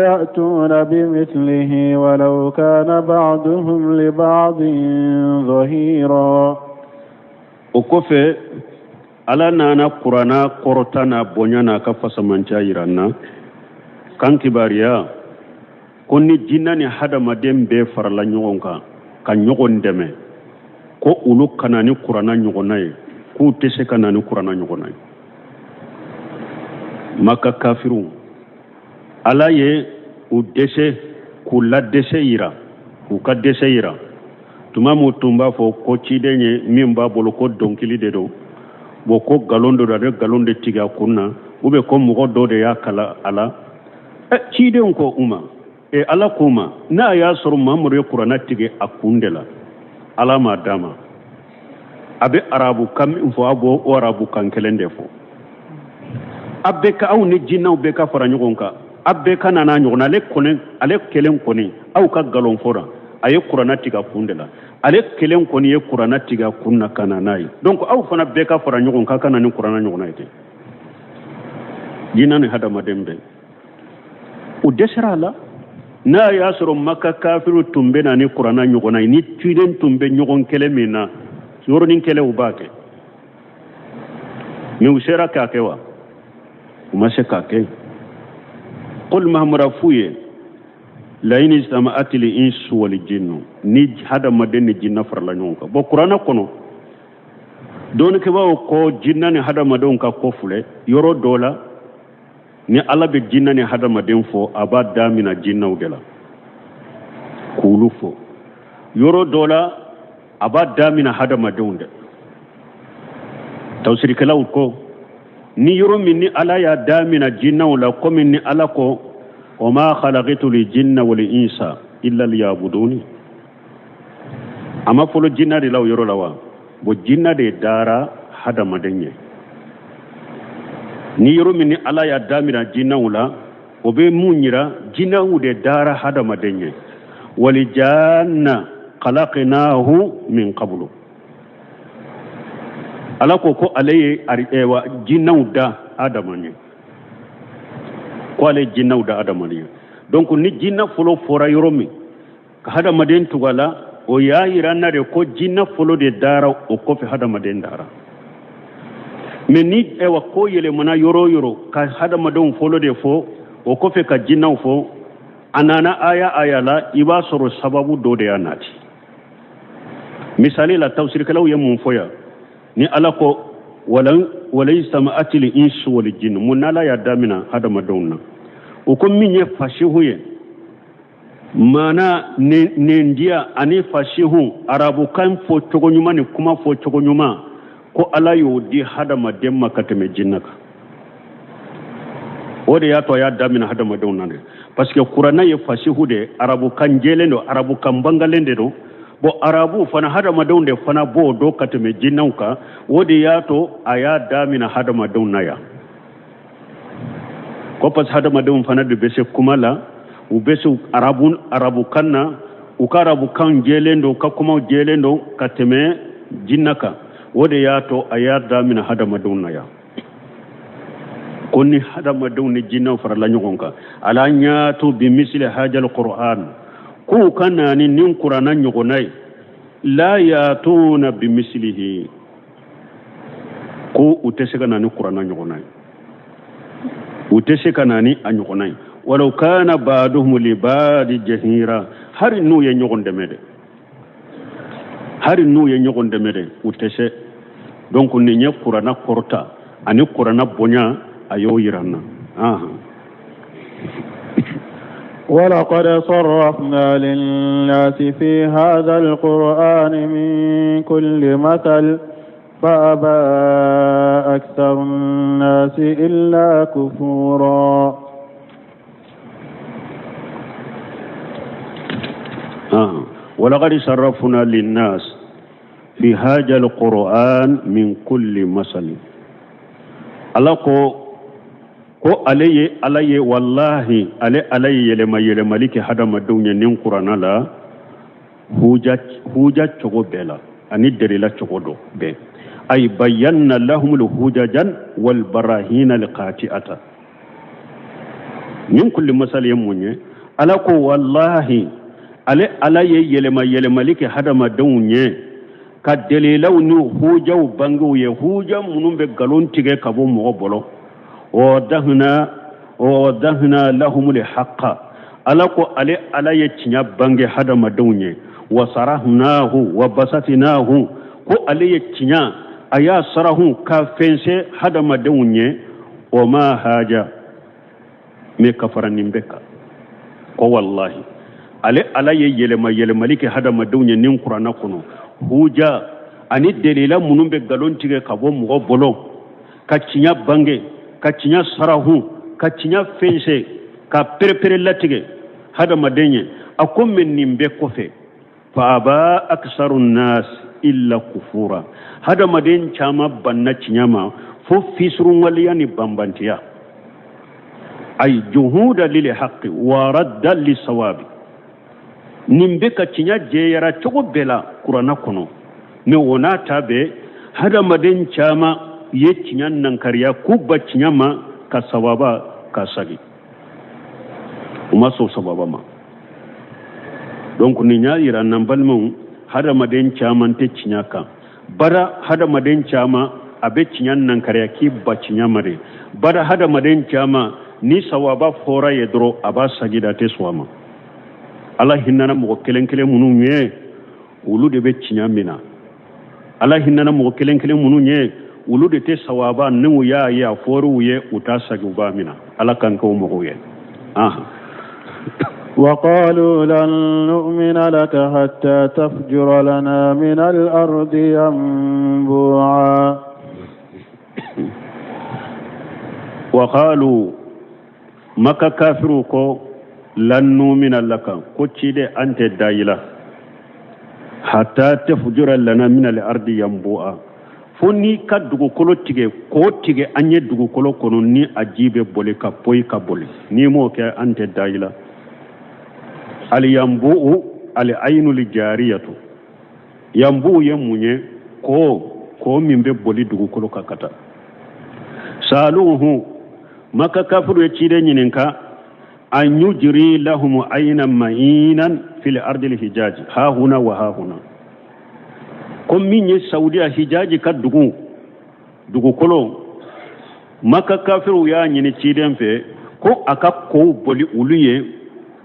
يأتون بمثله ولو كان بعضهم لبعض ظهيرا.
O kɔfɛ, Ala nana kuranna kɔrɔta n'a bonya n'a ka fasamanca yira n na kan kibaruya ko ni jinɛ ni hadamaden bɛɛ farala ɲɔgɔn kan ka ɲɔgɔn dɛmɛ ko olu ka na ni kuranna ɲɔgɔnna ye, k'u tɛ se ka na ni kuranna ɲɔgɔnna ye. Maka kafiriw, Ala ye u dɛsɛ k'u ladɛsɛ yira, k'u ka dɛsɛ yira tuma min tun b'a fɔ ko ciden ye min b'a bolo ko dɔnkili de don, bon ko nkalon de don, a bɛ nkalon de tigɛ a kun na, ou bien ko mɔgɔ dɔ de y'a kala a la. Ciden ko u ma, Ala k'u ma, n'a y'a sɔrɔ Mamadu ye kuranɛ tigɛ a kun de la, Ala m'a d'a ma, a bɛ arabukan min fɔ, a b'o o arabukan kelen de fɔ. A bɛɛ ka, aw ni jinɛw bɛɛ ka fara ɲɔgɔn kan, a bɛɛ ka na n'a ɲɔgɔn na. Ale kɔni, ale kelen kɔni, aw ka nkalon fɔra a ye kuranɛ tigɛ a kun de la, ale kelen kɔni ye kuranɛ tigɛ a kun na ka na n'a ye. Donc aw fana bɛɛ ka fara ɲɔgɔn kan ka na ni kuranɛ ɲɔgɔnna ye ten. Jinɛ ni hadamaden bɛɛ, u dɛsɛra a la. N'a y'a sɔrɔ Maka kafiriw tun bɛ na ni kuranɛ ɲɔgɔnna ye, ni ciden tun bɛ ɲɔgɔn kɛlɛ min na, yɔrɔnin kɛlɛ u b'a kɛ, mais u sera k'a kɛ wa? U ma se k'a kɛ. Qul, Mahamadu f'u ye, la in ijtama'atil insu wal jinnu, ni hadamaden ni jinna farala ɲɔgɔn kan. Bon, kuranɛ kɔnɔ, dɔnnikɛbaaw ko jinna ni hadamadenw ka ko filɛ yɔrɔ dɔ la. Ni Ala bɛ jinna ni hadamaden fɔ, a b'a damina jinnaw de la k'olu fɔ. Yɔrɔ dɔ la, a b'a damina hadamadenw de. Tafsirikɛlaw ko ni yɔrɔ min ni Ala y'a damina jinnaw la, komi ni Ala ko wa ma khalaqtu li jinna wal insa illa liyabuduni, a ma fɔlɔ jinna de la o yɔrɔ la wa? Bon, jinna de dara hadamaden ye. Ni yɔrɔ min ni Ala y'a damina jinnaw la, o bɛ mun yira? Jinnaw de dara hadamaden ye. Walijanna khalaqnahu min qablu, Ala ko ko ale ye wa jinnaw da adama ye, ko ale jinnaw da adamaden ye. Donc ni jinna fɔlɔ fɔra yɔrɔ min ka hadamaden tugu a la. O y'a yira an na de ko jinɛ fɔlɔ de dara, o kɔfɛ hadamaden dara. Mais ni ayiwa ko yɛlɛmana yɔrɔ o yɔrɔ, ka hadamadenw fɔlɔ de fɔ, o kɔfɛ ka jinɛw fɔ, a nana aya aya la, i b'a sɔrɔ sababu dɔ de y'a nati. Misali la, tafsirikɛlaw ye mun fɔ yan? Ni Ala ko walaw ijtama'atil insu wal jinnu, mun n'Ala y'a damina hadamadenw na? U ko min ye fasihu ye, maana nendiya ani fasihu, arabukan fɔ cogo ɲuman ni kuma fɔ cogo ɲuman, ko Ala y'o di hadamaden ma ka tɛmɛ jinɛ kan. O de y'a to a y'a damina hadamadenw na dɛ, parce que kuranna ye fasihu de, arabukan jɛlen don, arabukan bangalen de don. Bon, arabu fana, hadamadenw de fana b'o dɔn ka tɛmɛ jinɛw kan. O de y'a to a y'a damina hadamadenw na yan, ko parce que hadamadenw fana de bɛ se kuma la, u bɛ se arabu arabukan na, u ka arabukan jɛlen don, u ka kumaw jɛlen don ka tɛmɛ jinɛ kan. O de y'a to a y'a damina hadamadenw na yan, ko ni hadamadenw ni jinɛw farala ɲɔgɔn kan, ala an yatu bi misili hajal qur'an, k'u ka na ni nin kuranna ɲɔgɔnna ye, la yatuna bi misilihi, ko u tɛ se ka na ni kuranna ɲɔgɔnna ye, u tɛ se ka na ni a ɲɔgɔnna ye, walaw kana ba'duhum li ba'di jahira, hari n'u ye ɲɔgɔn dɛmɛ dɛ, hari n'u ye ɲɔgɔn dɛmɛ dɛ, u tɛ se. Donc nin ye kuranna kɔrɔta ani kuranna bonya, a y'o yira an na.
ولقد صرفنا للناس في هذا القرآن من كل مثل فأبى أكثر الناس إلا كفورا.
ولقد صرفنا للناس في هذا القرآن من كل مثل. Ala ko ko ale ye Ala ye, walahi, ale Ala ye yɛlɛma yɛlɛmali kɛ hadamadenw ye nin kuranna la, huja huja cogo bɛɛ la ani delila cogo dɔ bɛɛ. Ay bayanna lahumul hujajan wal barahina alqati'ata min kulli masal ye mun ye? Ala ko walahi, ale Ala ye yɛlɛma yɛlɛmali kɛ hadamadenw ye ka delilaw ni hujaw bangew ye, huja minnu bɛ nkalon tigɛ ka bɔ mɔgɔ bolo. Wa wadahna lahumul haqqa, Ala ko ale Ala ye tiɲɛ bange hadamadenw ye. Wa sarahnahu wa basatinahu, ko ale ye tiɲɛ, a y'a sarahu ka fɛnsɛ hadamadenw ye. O ma haja mais ka fara nin bɛɛ kan, ko wallahi, ale Ala ye yɛlɛma yɛlɛmali kɛ hadamadenw ye nin kuranna kɔnɔ, huja ani delila minnu bɛ nkalon tigɛ ka bɔ mɔgɔ bolo, ka tiɲɛ bange, ka tiɲɛ sarahu, ka tiɲɛ fɛnsɛ, ka perepere latigɛ hadamaden ye. A ko mais nin bɛɛ kɔfɛ, fa aba aksaru nas illa kufura, hadamaden caman banna tiɲɛ ma fo fisurunwaleya ni banbantiya. Ay juhuda lil haqqi wa radda lisawabi, nin bɛ ka tiɲɛ jɛyara cogo bɛɛ la kuranna kɔnɔ, mais o n'a ta bɛɛ, hadamaden caman ye tiɲɛ nankariya, k'u ban tiɲɛ ma, ka sawaba ka sagi, u ma sɔn sawaba ma. Donc nin y'a yira n'an balimaw, hadamaden caman tɛ tiɲɛ kan bara. Hadamaden caman a bɛ tiɲɛ nankariya k'i ban tiɲɛ ma de bara. Hadamaden caman, ni sawaba fɔra ye dɔrɔn, a b'a sagi da, a tɛ sɔn a ma. Ala hinɛna mɔgɔ kelen kelen minnu ye, olu de bɛ tiɲɛ min na. Ala hinɛna mɔgɔ kelen kelen minnu ye, olu de tɛ sawaba, n'u y'a ye a fɔr'u ye, u t'a sagi, u b'a minɛ. Ala k'an kɛ o mɔgɔw ye.
وقالوا لن نؤمن لك حتى تفجر لنا من الأرض ينبوعا.
وقالوا, Maka kafiru ko, lan numina laka, ko ciden, an tɛ da i la, hatta tafjura lana min al ardi yanbu'a, fo n'i ka dugukolo tigɛ k'o tigɛ an ye dugukolo kɔnɔ, ni a ji bɛ boli ka poyi ka boli. N'i m'o kɛ, an tɛ da i la. Al yanbu'u al aynu li jariyatu, yanbu'u ye mun ye? Ko ko min bɛ boli dugukolo kan ka taa. Saluhu, Maka kafiru ye ciden ɲininka. An yujri lahum ayna ma'inan fil ardil hijaji ha huna wa ha huna. Ko min ye Saudiya hijaji ka dugu dugukolo, Maka kafiriw y'a ɲini ciden fɛ ko a ka kow boli olu ye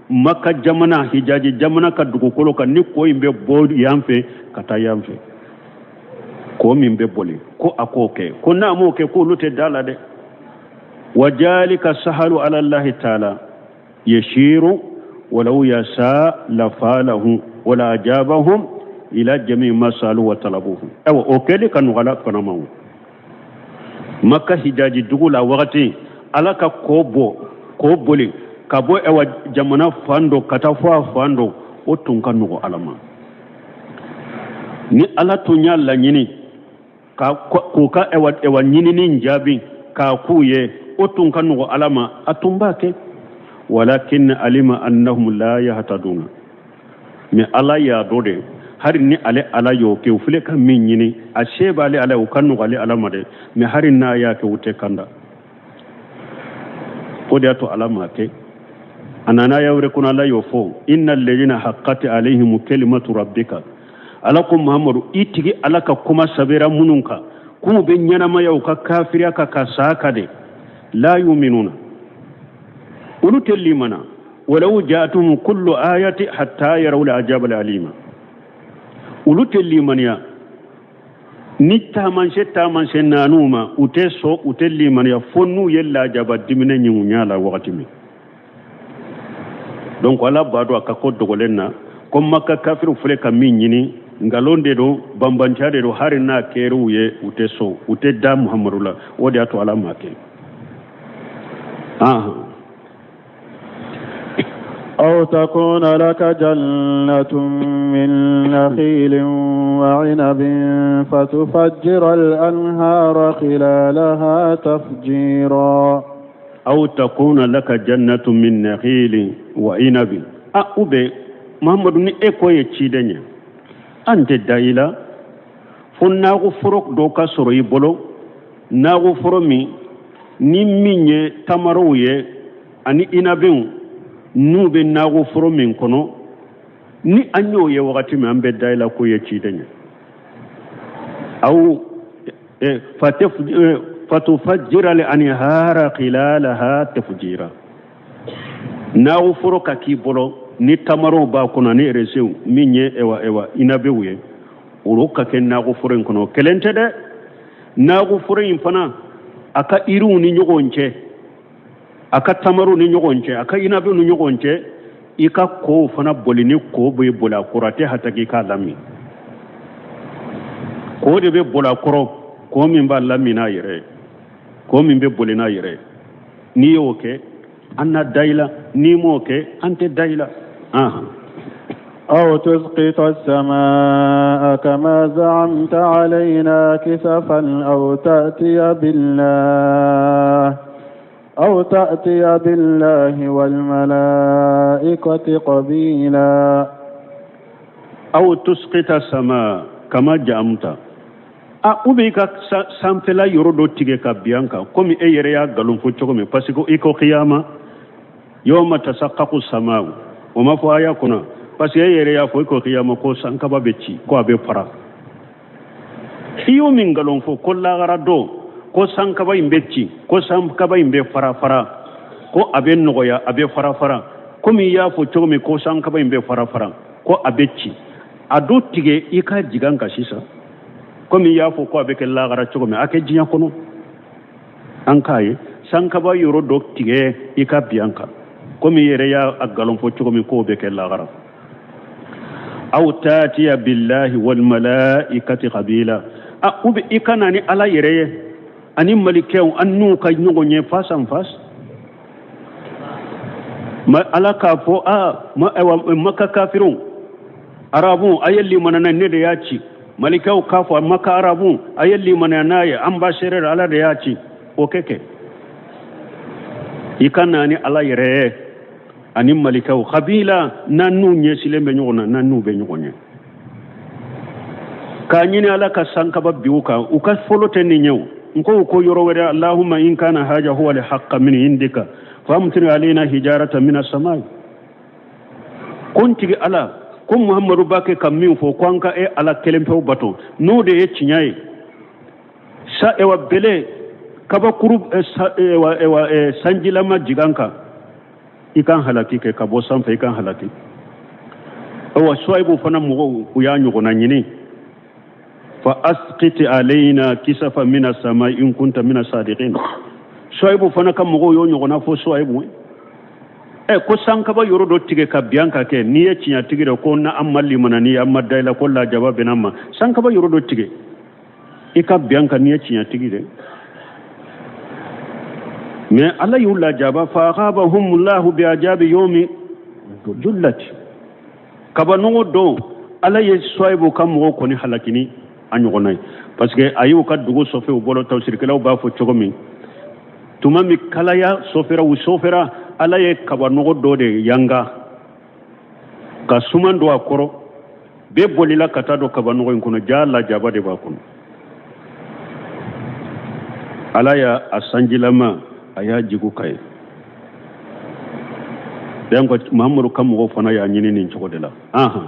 Maka jamana, hijaji jamana ka dugukolo kan, ni ko in bɛ bɔ yan fɛ ka taa yan fɛ, ko min bɛ boli, ko a k'o kɛ, ko n'a m'o kɛ, k'olu tɛ da la dɛ. Wa jalika sahalu ala Allahi taala yashiru walau yasa lafalahu wala ajabahum ila jami ma salu wa talabuhu. Ayiwa, o kɛli ka nɔgɔ Ala fana ma. O Maka hijaji dugu la wagati, Ala ka ko bɔ, k'o boli ka bɔ ɛwa jamana fan dɔ ka taa fɔ a fan dɔ, o tun ka nɔgɔ Ala ma. Ni Ala tun y'a laɲini ka k'u ka ɛwa ɛwa ɲinini jaabi k'a k'u ye, o tun ka nɔgɔ Ala ma, a tun b'a kɛ. Walakin alima annahum la yahtaduna. Mais Ala y'a dɔn de, hari ni ale Ala y'o kɛ, u filɛ ka min ɲini, a se b'ale Ala ye, o ka nɔgɔ ale Ala ma dɛ, mais hari n'a y'a kɛ, u tɛ kanda. O de y'a to Ala m'a kɛ. A nana aya wɛrɛ kɔnɔ, Ala y'o fɔ: inna alladhina haqqat alayhim kalimatu rabbika. Ala ko Muhamadu, i tigi Ala ka kuma sɛbɛra minnu kan k'u bɛ ɲɛnamaya u ka kafiriya kan ka sa ka de, la yuminuna, olu tɛ limana, walaw ja'atuhum kullu ayati hatta yarawul ajaba alima. Olu tɛ limaniya ni taamasiyɛn taamasiyɛn nan'u ma, u tɛ sɔn, u tɛ limaniya fo n'u ye lajaba diminɛ ɲɛ u ɲɛ la wagati min. Donc Ala b'a dɔn a ka ko dogolen na ko Maka kafiriw filɛ ka min ɲini, nkalon de don, banbanciya de don. Hari n'a kɛr'u ye, u tɛ sɔn, u tɛ da Muhamadu la. O de y'a to Ala m'a kɛ.
أو تكون لك جنة من نخيل وعنب فتفجر الأنهار خلالها تفجيرا.
أو تكون لك جنة من نخيل وعنب. A ou bien Muhamadu, ni e ko ye ciden ye, an tɛ da i la fo nakɔ foro dɔ ka sɔrɔ i bolo, nakɔ foro min ni min ye tamarow ye ani inabenw, n'u bɛ nakɔ foro min kɔnɔ. Ni an y'o ye wagati min, an bɛ da i la k'o ye ciden ye. Aw fatufajjira al anhara khilalaha tafjira. Nakɔ foro ka k'i bolo ni tamarow b'a kɔnɔ ani eresew min ye ewa ewa inabew ye, olu ka kɛ nakɔ foro in kɔnɔ. Kelen tɛ dɛ, nakɔ foro in fana, a ka yiriw ni ɲɔgɔn cɛ, a ka tamarow ni ɲɔgɔn cɛ, a ka inabew ni ɲɔgɔn cɛ, i ka kow fana boli ni ko bɛ boli a kɔrɔ, a tɛ hataki k'a lamin. Ko de bɛ boli a kɔrɔ, ko min b'a lamin n'a yɛrɛ ye, ko min bɛ boli n'a yɛrɛ ye. N'i y'o kɛ, an na da i la. N'i m'o kɛ, an tɛ da i la.
أو تسقط السماء كما زعمت علينا كسفا أو تأتي بالله والملائكة قبيلا.
أو تسقط السماء كما زعمت. A ou bien i ka sanfɛla yɔrɔ dɔ tigɛ ka bin an kan, komi e yɛrɛ y'a nkalon fɔ cogo min, parce que i ko kiyama yawma tasaqaqu samau, o ma fɔ aya kɔnɔ, parce que e yɛrɛ y'a fɔ i ko kiyama ko sankaba bɛ ci, ko a bɛ fara. I y'o min nkalon fɔ ko lagara don ko sankaba in bɛ ci, ko sankaba in bɛ fara fara, ko a bɛ nɔgɔya, a bɛ fara fara, komi i y'a fɔ cogo min ko sankaba in bɛ fara fara, ko a bɛ ci, a dɔ tigɛ i ka jigin an kan sisan, komi i y'a fɔ ko a bɛ kɛ lagara cogo min, a kɛ diɲɛ kɔnɔ an k'a ye. Sankaba yɔrɔ dɔ tigɛ i ka bin an kan, komi i yɛrɛ y'a nkalon fɔ cogo min k'o bɛ kɛ lagara. Aw tatiya billahi wal malaikati qabila. A ou bien i ka na ni Ala yɛrɛ ye ani malikɛw, an n'u ka ɲɔgɔn ye face en face. Ma Ala k'a fɔ a ma, ayiwa, Maka kafiriw, arabu, a ye limana n'a ne de y'a ci. Malikɛw k'a fɔ Maka arabu, a ye limana n'a ye, an ba seere Ala de y'a ci. O kɛ kɛ i ka na ni Ala yɛrɛ ye ani malikɛw kabila, n'an n'u ɲɛsilen bɛ ɲɔgɔn na, n'an n'u bɛ ɲɔgɔn ye, k'a ɲini Ala ka sankaba bin u kan. U ka fɔlɔ tɛ nin ye. O n ko u ko yɔrɔ wɛrɛ: allahumma in kana haja huwa alhaqqa min indika. Fa amtir alaina hijarata mina samai. Ko n tigi Ala, ko Muhammadu b'a kɛ ka min fɔ ko an ka e Ala kelen pewu bato, n'o de ye tiɲɛ ye sa, ewa bele kabakuru ewa ewa sanjilama jigin an kan, i k'an halaki kɛ ka bɔ sanfɛ, i k'an halaki. Ewa Suwayibu fana mɔgɔw, u y'a ɲɔgɔnna ɲini. Fa asqit alaina kisafa mina sama in kunta mina sadiqin. Suwayibu fana ka mɔgɔw y'o ɲɔgɔnna fɔ Suwayibu ye. Ɛ, ko sankaba yɔrɔ dɔ tigɛ ka bin an kan kɛ, n'i ye tiɲɛtigi dɛ, ko na an ma limana n'i an ma da i la, ko lajaba bɛna an ma. Sankaba yɔrɔ dɔ tigɛ i ka bin an kan n'i ye tiɲɛtigi dɛ. Mais Ala y'u lajaba, fa akabahum lahu bi ajabi yomi jullati. Kabanɔgɔ don, Ala ye Suwayibu ka mɔgɔw kɔni halaki ni a ɲɔgɔnna ye, parce que a y'u ka dugu sɔfɛ u bolo. Tafsirikɛlaw b'a fɔ cogo min, tuma min kalaya sɔfɛra, u sɔfɛra, Ala ye kabanɔgɔ dɔ de yanga ka suman don a kɔrɔ. Bɛɛ bolila ka taa don kabanɔgɔ in kɔnɔ, ja lajaba de b'a kɔnɔ. Ala y'a a sanjilama, a y'a jigu ka ye. Donc Mahamadu ka mɔgɔw fana y'a ɲini nin cogo de la. Ahan.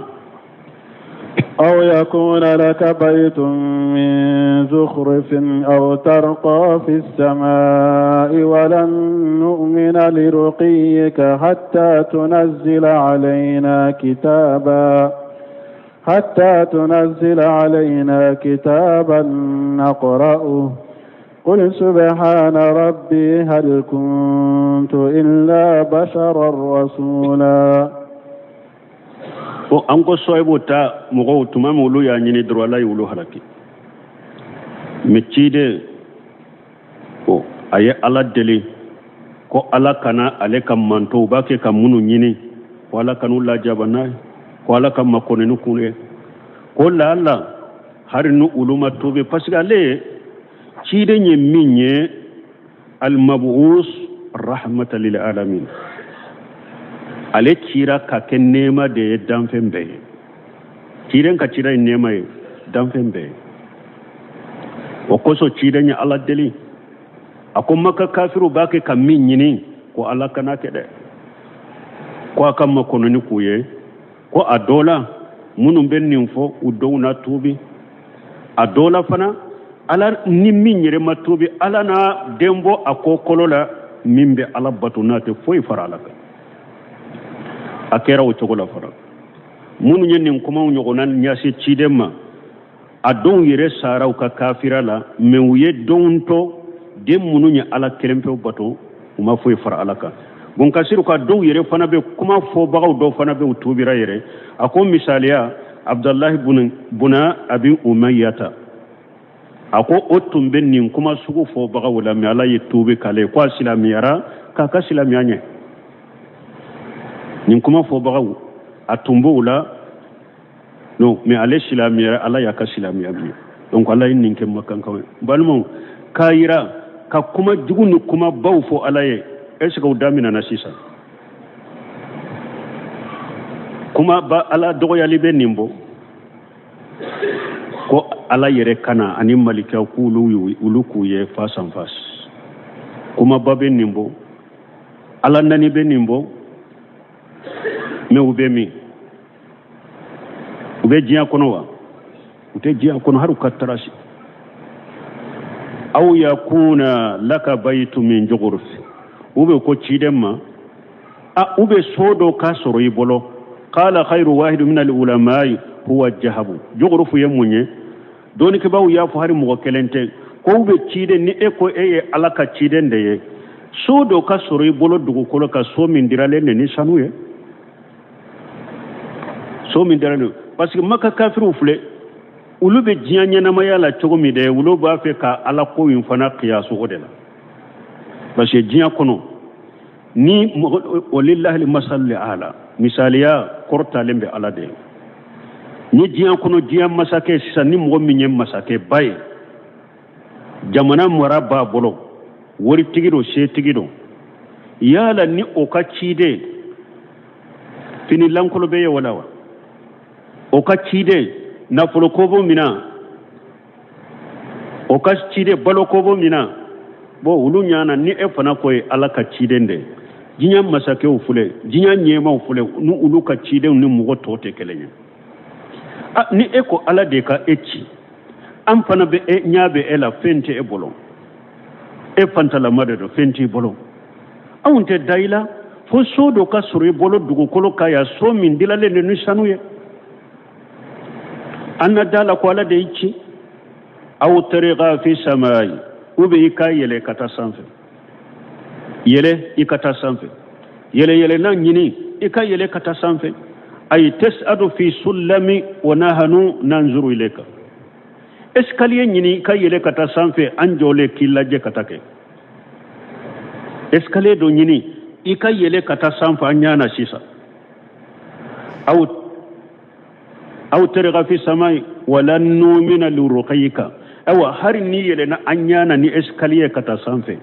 أو يكون لك بيت من زخرف أو ترقى في السماء ولن نؤمن لرقيك حتى تنزل علينا كتابا نقرأه قل سبحان ربي هل كنت إلا بشرا رسولا.
Ko an ko Suwayibu ta mɔgɔw, tuma min olu y'a ɲini dɔrɔn, Ala y'olu halaki. Mais ciden ko a ye Ala deli ko Ala kana ale ka mantow b'a kɛ ka minnu ɲini, ko Ala kan'u lajaba n'a ye, ko Ala ka makɔnɔni kun ye, ko laala hari ni olu ma tuubi, parce que ale ye ciden ye min ye almabus rahmatan lil alamin, ale cira ka kɛ nɛɛma de ye danfɛn bɛɛ ye. Ciden ka cira ye nɛɛma ye danfɛn bɛɛ ye. O kosɔn ciden ye Ala deli, a ko Maka kafiriw b'a kɛ ka min ɲini, ko Ala kana kɛ dɛ, ko a ka makɔnɔni k'u ye, ko a dɔ la minnu bɛ nin fɔ, u dɔw na tuubi, a dɔ la fana, Ala ni min yɛrɛ ma tuubi, Ala na den bɔ a kɔ kolo la min bɛ Ala bato n'a tɛ foyi fara Ala kan. A kɛra o cogo la fana. Minnu ye nin kumaw ɲɔgɔnna ɲɛsin ciden ma, a dɔw yɛrɛ sara u ka kafira la, mais u ye denw to, den minnu ye Ala kelen pewu bato, u ma foyi fara Ala kan. Bon, kasiru ka dɔw yɛrɛ fana bɛ kuma fɔbagaw dɔw fana bɛ u tuubira yɛrɛ. A ko misaliya, Abudalahi buna Abi Umayata, a ko o tun bɛ nin kuma sugu fɔbagaw la, mais Ala ye tuubi k'ale ye, ko a silamɛyara k'a ka silamɛya ɲɛ. Nin kuma fɔbagaw, a tun b'o la non, mais ale silamɛyara, Ala y'a ka silamɛya minɛ. Donc Ala ye nin kɛ makankaw ye. Balimaw, k'a yira ka kuma jugu ni kumabaw fɔ Ala ye, est ce que o daminɛna sisan? Kuma ba Ala dɔgɔyali bɛ nin bɔ ko Ala yɛrɛ kana ani malikaw k'olu olu k'u ye face en face. Kumaba bɛ nin bɔ, Ala nani bɛ nin bɔ, mais u bɛ min? U bɛ diɲɛ kɔnɔ wa? U tɛ diɲɛ kɔnɔ, hali u ka tarasi. Aw yakuna laka bayitu min juguruf, u bɛ ko ciden ma, a u bɛ so dɔ ka sɔrɔ i bolo. Qala khayru wahidu min al-ulamai huwa jahabu. Jugurufu ye mun ye? Dɔnnikɛbaaw y'a fɔ, hali mɔgɔ kelen tɛ ko u bɛ ciden ni e ko e ye Ala ka ciden de ye, so dɔ ka sɔrɔ i bolo dugukolo ka so min diralen de ni sanu ye, so min diralen. Parce que Maka kafiriw filɛ, olu bɛ diɲɛ ɲɛnamaya la cogo min dɛ, olu b'a fɛ ka Ala ko in fana kiyasu o de la. Parce que diɲɛ kɔnɔ ni walillahi masal ala, misaliya kɔrɔtalen bɛ Ala de ye. Ni diɲɛ kɔnɔ diɲɛ masakɛ sisan, ni mɔgɔ min ye masakɛba ye, jamana mara b'a bolo, waritigi don, setigi don, yala ni o ka ciden fini lankolo bɛ ye wala wa, o ka ciden nafolo kobo mina, o ka ciden balo kobo mina, bon, olu ɲana ni e fana ko ye Ala ka ciden de ye. Diɲɛ masakɛw filɛ, diɲɛ ɲɛmaaw filɛ, ni olu ka cidenw ni mɔgɔ tɔw tɛ kelen ye. Ni e ko Ala de ka e ci, an fana bɛ e ɲɛ bɛ e la, fɛn tɛ e bolo, e fantalama de don, fɛn t'i bolo. Anw tɛ da i la fo so dɔ ka sɔrɔ i bolo dugukolo kan yan, so min dilalen don ni sanu ye. An na da la ko Ala de y'i ci. Aw tarqa fi samai, ou bien i ka yɛlɛ ka taa sanfɛ, yɛlɛ i ka taa sanfɛ, yɛlɛ yɛlɛlan ɲini i ka yɛlɛ ka taa sanfɛ. Ay tas'adu fi sullami wa nahnu nanzuru ilayka, escalier ɲini i ka yɛlɛ ka taa sanfɛ, an jɔlen k'i lajɛ ka taa kɛ. Escalier dɔ ɲini i ka yɛlɛ ka taa sanfɛ an ɲɛ na sisan. Aw tarqa fi samai walan nu'mina liruqiyika, awa hari n'i yɛlɛna an ɲɛ na ni escalier ka taa sanfɛ,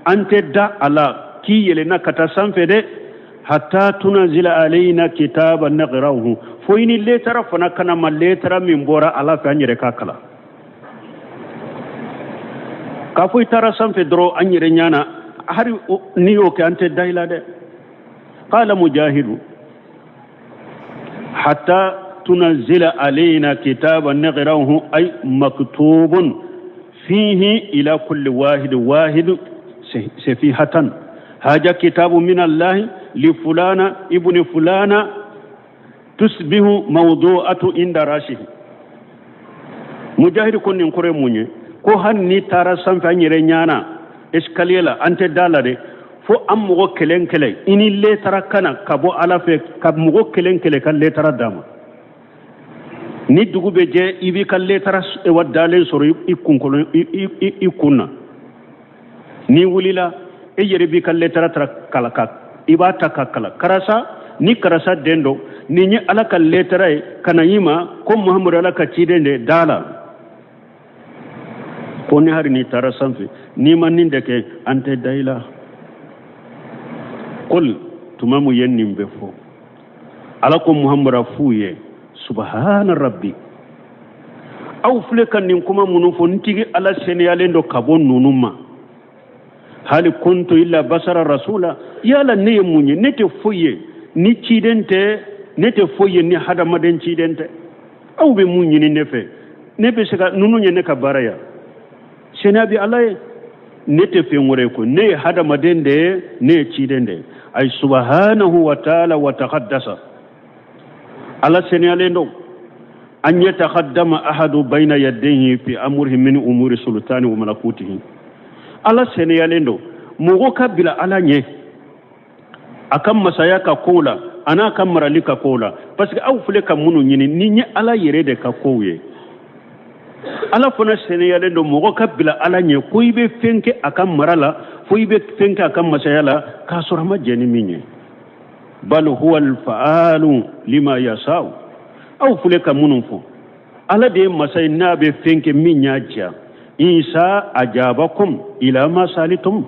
an tɛ da a la k'i yɛlɛna ka taa sanfɛ dɛ, hatta tunazila alayna kitaba naqra'uhu, fo i ni letara fana ka na ma, letara min bɔra Ala fɛ an yɛrɛ k'a kalan. K'a fɔ i taara sanfɛ dɔrɔn an yɛrɛ ɲɛ na, hari n'i y'o kɛ an tɛ da i la dɛ. Qala mujahidu hatta tunazila alayna kitaban naqra'uhu ay maktubun fihi ila kulli wahid wahid safihatan haja kitabu min allahi li fulana ibni fulana tusbihu mawdu'atu inda rashihi. Mujahid ko nin kɔrɔ ye mun ye? Ko hali n'i taara sanfɛ an yɛrɛ ɲɛ na escalier la, an tɛ da la dɛ, fo an mɔgɔ kelen kelen i ni letara ka na ka bɔ Ala fɛ, ka mɔgɔ kelen kelen ka letara d'a ma. Ni dugu bɛ jɛ, i b'i ka letara wa dalen sɔrɔ i kunkolo i kun na. N'i wulila, e yɛrɛ b'i ka letara ta kala ka i b'a ta ka kalan. Karisa ni karisa den don, nin ye Ala ka letara ye ka na i ma ko Muhamadu Ala ka ciden de da la. Ko ni hari n'i taara sanfɛ, n'i ma nin de kɛ, an tɛ da i la. Kol tuma mun ye nin bɛ fɔ? Ala ko Muhamadu f'u ye subahana rabbi, aw filɛ ka nin kuma minnu fɔ, n tigi Ala seniyalen don ka bɔ ninnu ma. Hali kuntu illa basara rasula, yala ne ye mun ye? Ne tɛ foyi ye ni ciden tɛ, ne tɛ foyi ye ni hadamaden ciden tɛ. Aw bɛ mun ɲini ne fɛ? Ne bɛ se ka ninnu ye ne ka baara ya? Seniya bɛ Ala ye, ne tɛ fɛn wɛrɛ ye ko ne ye hadamaden de ye, ne ye ciden de ye. Ayi subhanahu wa ta'ala wa taqaddasa, Ala seniyalen don. An yataqaddama ahadu bayna yadayhi fi amrihi min umuri sultani wa malakutihi, Ala seniyalen don mɔgɔ ka bila Ala ɲɛ a ka masaya ka kow la, a n'a ka marali ka kow la. Parce que aw filɛ ka minnu ɲini, nin ye Ala yɛrɛ de ka kow ye. Ala fana seniyalen don mɔgɔ ka bila Ala ɲɛ ko i bɛ fɛn kɛ a ka mara la, fo i bɛ fɛn kɛ a ka masaya la k'a sɔrɔ a ma jɛn ni min ye. Bal huwa alfa'alu lima yasa'u, aw filɛ ka minnu fɔ, Ala de ye masa ye n'a bɛ fɛn kɛ min y'a diya. Isa ajabakum ila ma salitum,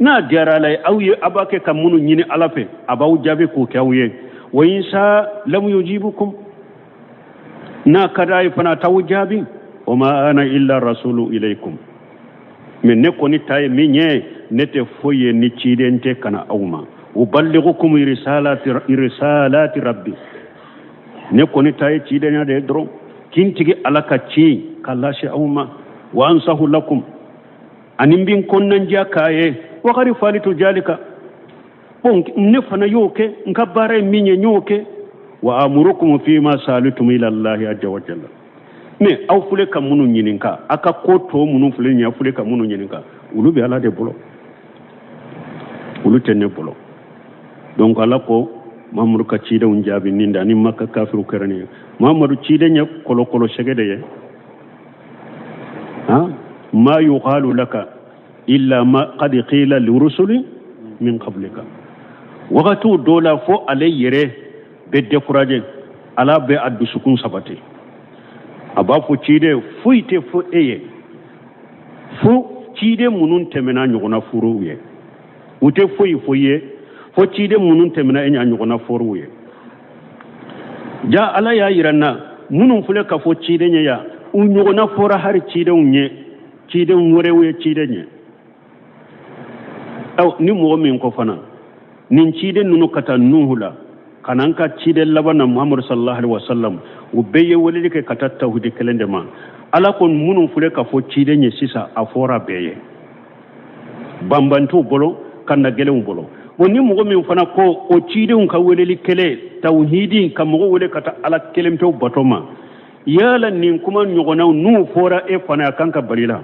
n'a diyara Ala ye aw ye a b'a kɛ ka minnu ɲini Ala fɛ, a b'aw jaabi k'o kɛ aw ye. Wa insa lam yujibukum, n'a ka d'a ye fana a t'aw jaabi. Wa ma ana illa rasulu ilaykum, mais ne kɔni ta ye min ye, ne tɛ foyi ye ni ciden tɛ ka na aw ma. Uballighukum risalati rabbi, ne kɔni ta ye cidenya de ye dɔrɔn, k'i tigi Ala ka ci ka lase aw ma. Wa ansahu lakum, ani n bɛ n kɔnɔnandiya k'a ye. Wakari falitu jalika, bon ne fana y'o kɛ, n ka baara ye min ye n y'o kɛ. Wa amurukum fima salitum ila Allahi azza wa jalla, mais aw filɛ ka minnu ɲininka, aw ka ko tɔ minnu filɛ nin ye, aw filɛ ka minnu ɲininka, olu bɛ Ala de bolo, olu tɛ ne bolo. Donc Ala ko Mahamadu ka cidenw jaabi nin de, ani Maka kafiru kɛra nin ye. Mahamadu ciden ye kɔlɔkɔlɔ sɛgɛ de ye. Han ma yuqalu laka illa ma qad qila lirusuli min qablika. Wagatiw dɔ la fo ale yɛrɛ bɛ décourager, Ala bɛ a dusukun sabati, a b'a fɔ ciden foyi tɛ fo e ye fo ciden minnu tɛmɛna ɲɔgɔnna furuw ye, u tɛ foyi fo i ye fo ciden minnu tɛmɛna e ɲa ɲɔgɔnna furuw ye. Ja Ala y'a yira n na minnu filɛ ka fɔ ciden ye yan, u ɲɔgɔnna fɔra hari cidenw ye, ciden wɛrɛw ye ciden ye. Aw ni mɔgɔ min ko fana Nin ciden ninnu ka taa Nuhu la ka na an ka ciden laban na Muhamadu sallallahu alaihi wasallam, u bɛɛ ye weleli kɛ ka taa tawhidi kelen de ma. Ala ko minnu filɛ ka fɔ ciden ye sisan, a fɔra bɛɛ ye, banban t'u bolo, kanda gɛlɛnw bolo. Bon, ni mɔgɔ min fana ko o cidenw ka weleli kelen tawhidi ka mɔgɔ wele ka taa Ala kelen pewu bato ma, yala nin kuma ɲɔgɔnnaw n'u fɔra e fana, a kan ka bali la?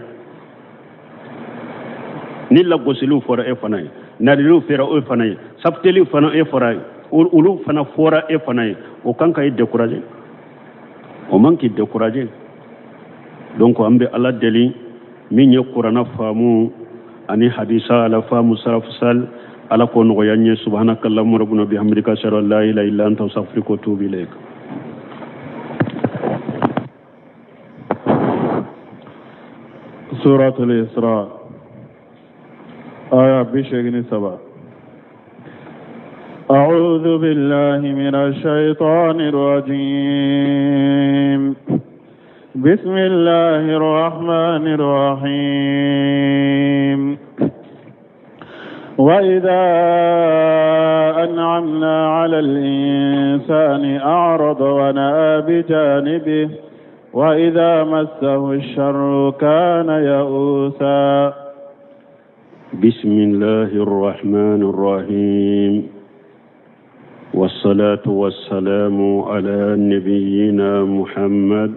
Ni lagosiliw fɔra e fana ye, nariliw fɔra e fana ye, safuteliw fana e fɔra ye, olu fana fɔra e fana ye, o kan ka e décourager? O man k'i décourager. Donc an bɛ Ala deli, min ye kuranna faamu ani hadisa ala faamu sarafusal, Ala k'o nɔgɔya n ye. Subhanaka allahumma rabbuna bihamdika, ashhadu an la ilaha illa anta, astaghfiruka wa atubu ilayk.
Suratul Isra aya 83. أعوذ بالله من الشيطان الرجيم. بسم الله الرحمن الرحيم. وإذا أنعمنا على الإنسان أعرض ونأى بجانبه، وإذا مسه الشر كان يئوسا.
بسم الله الرحمن الرحيم، والصلاة والسلام على نبينا محمد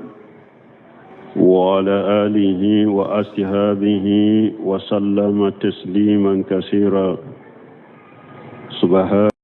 وعلى آله وأصحابه وسلم تسليما كثيرا. سبحان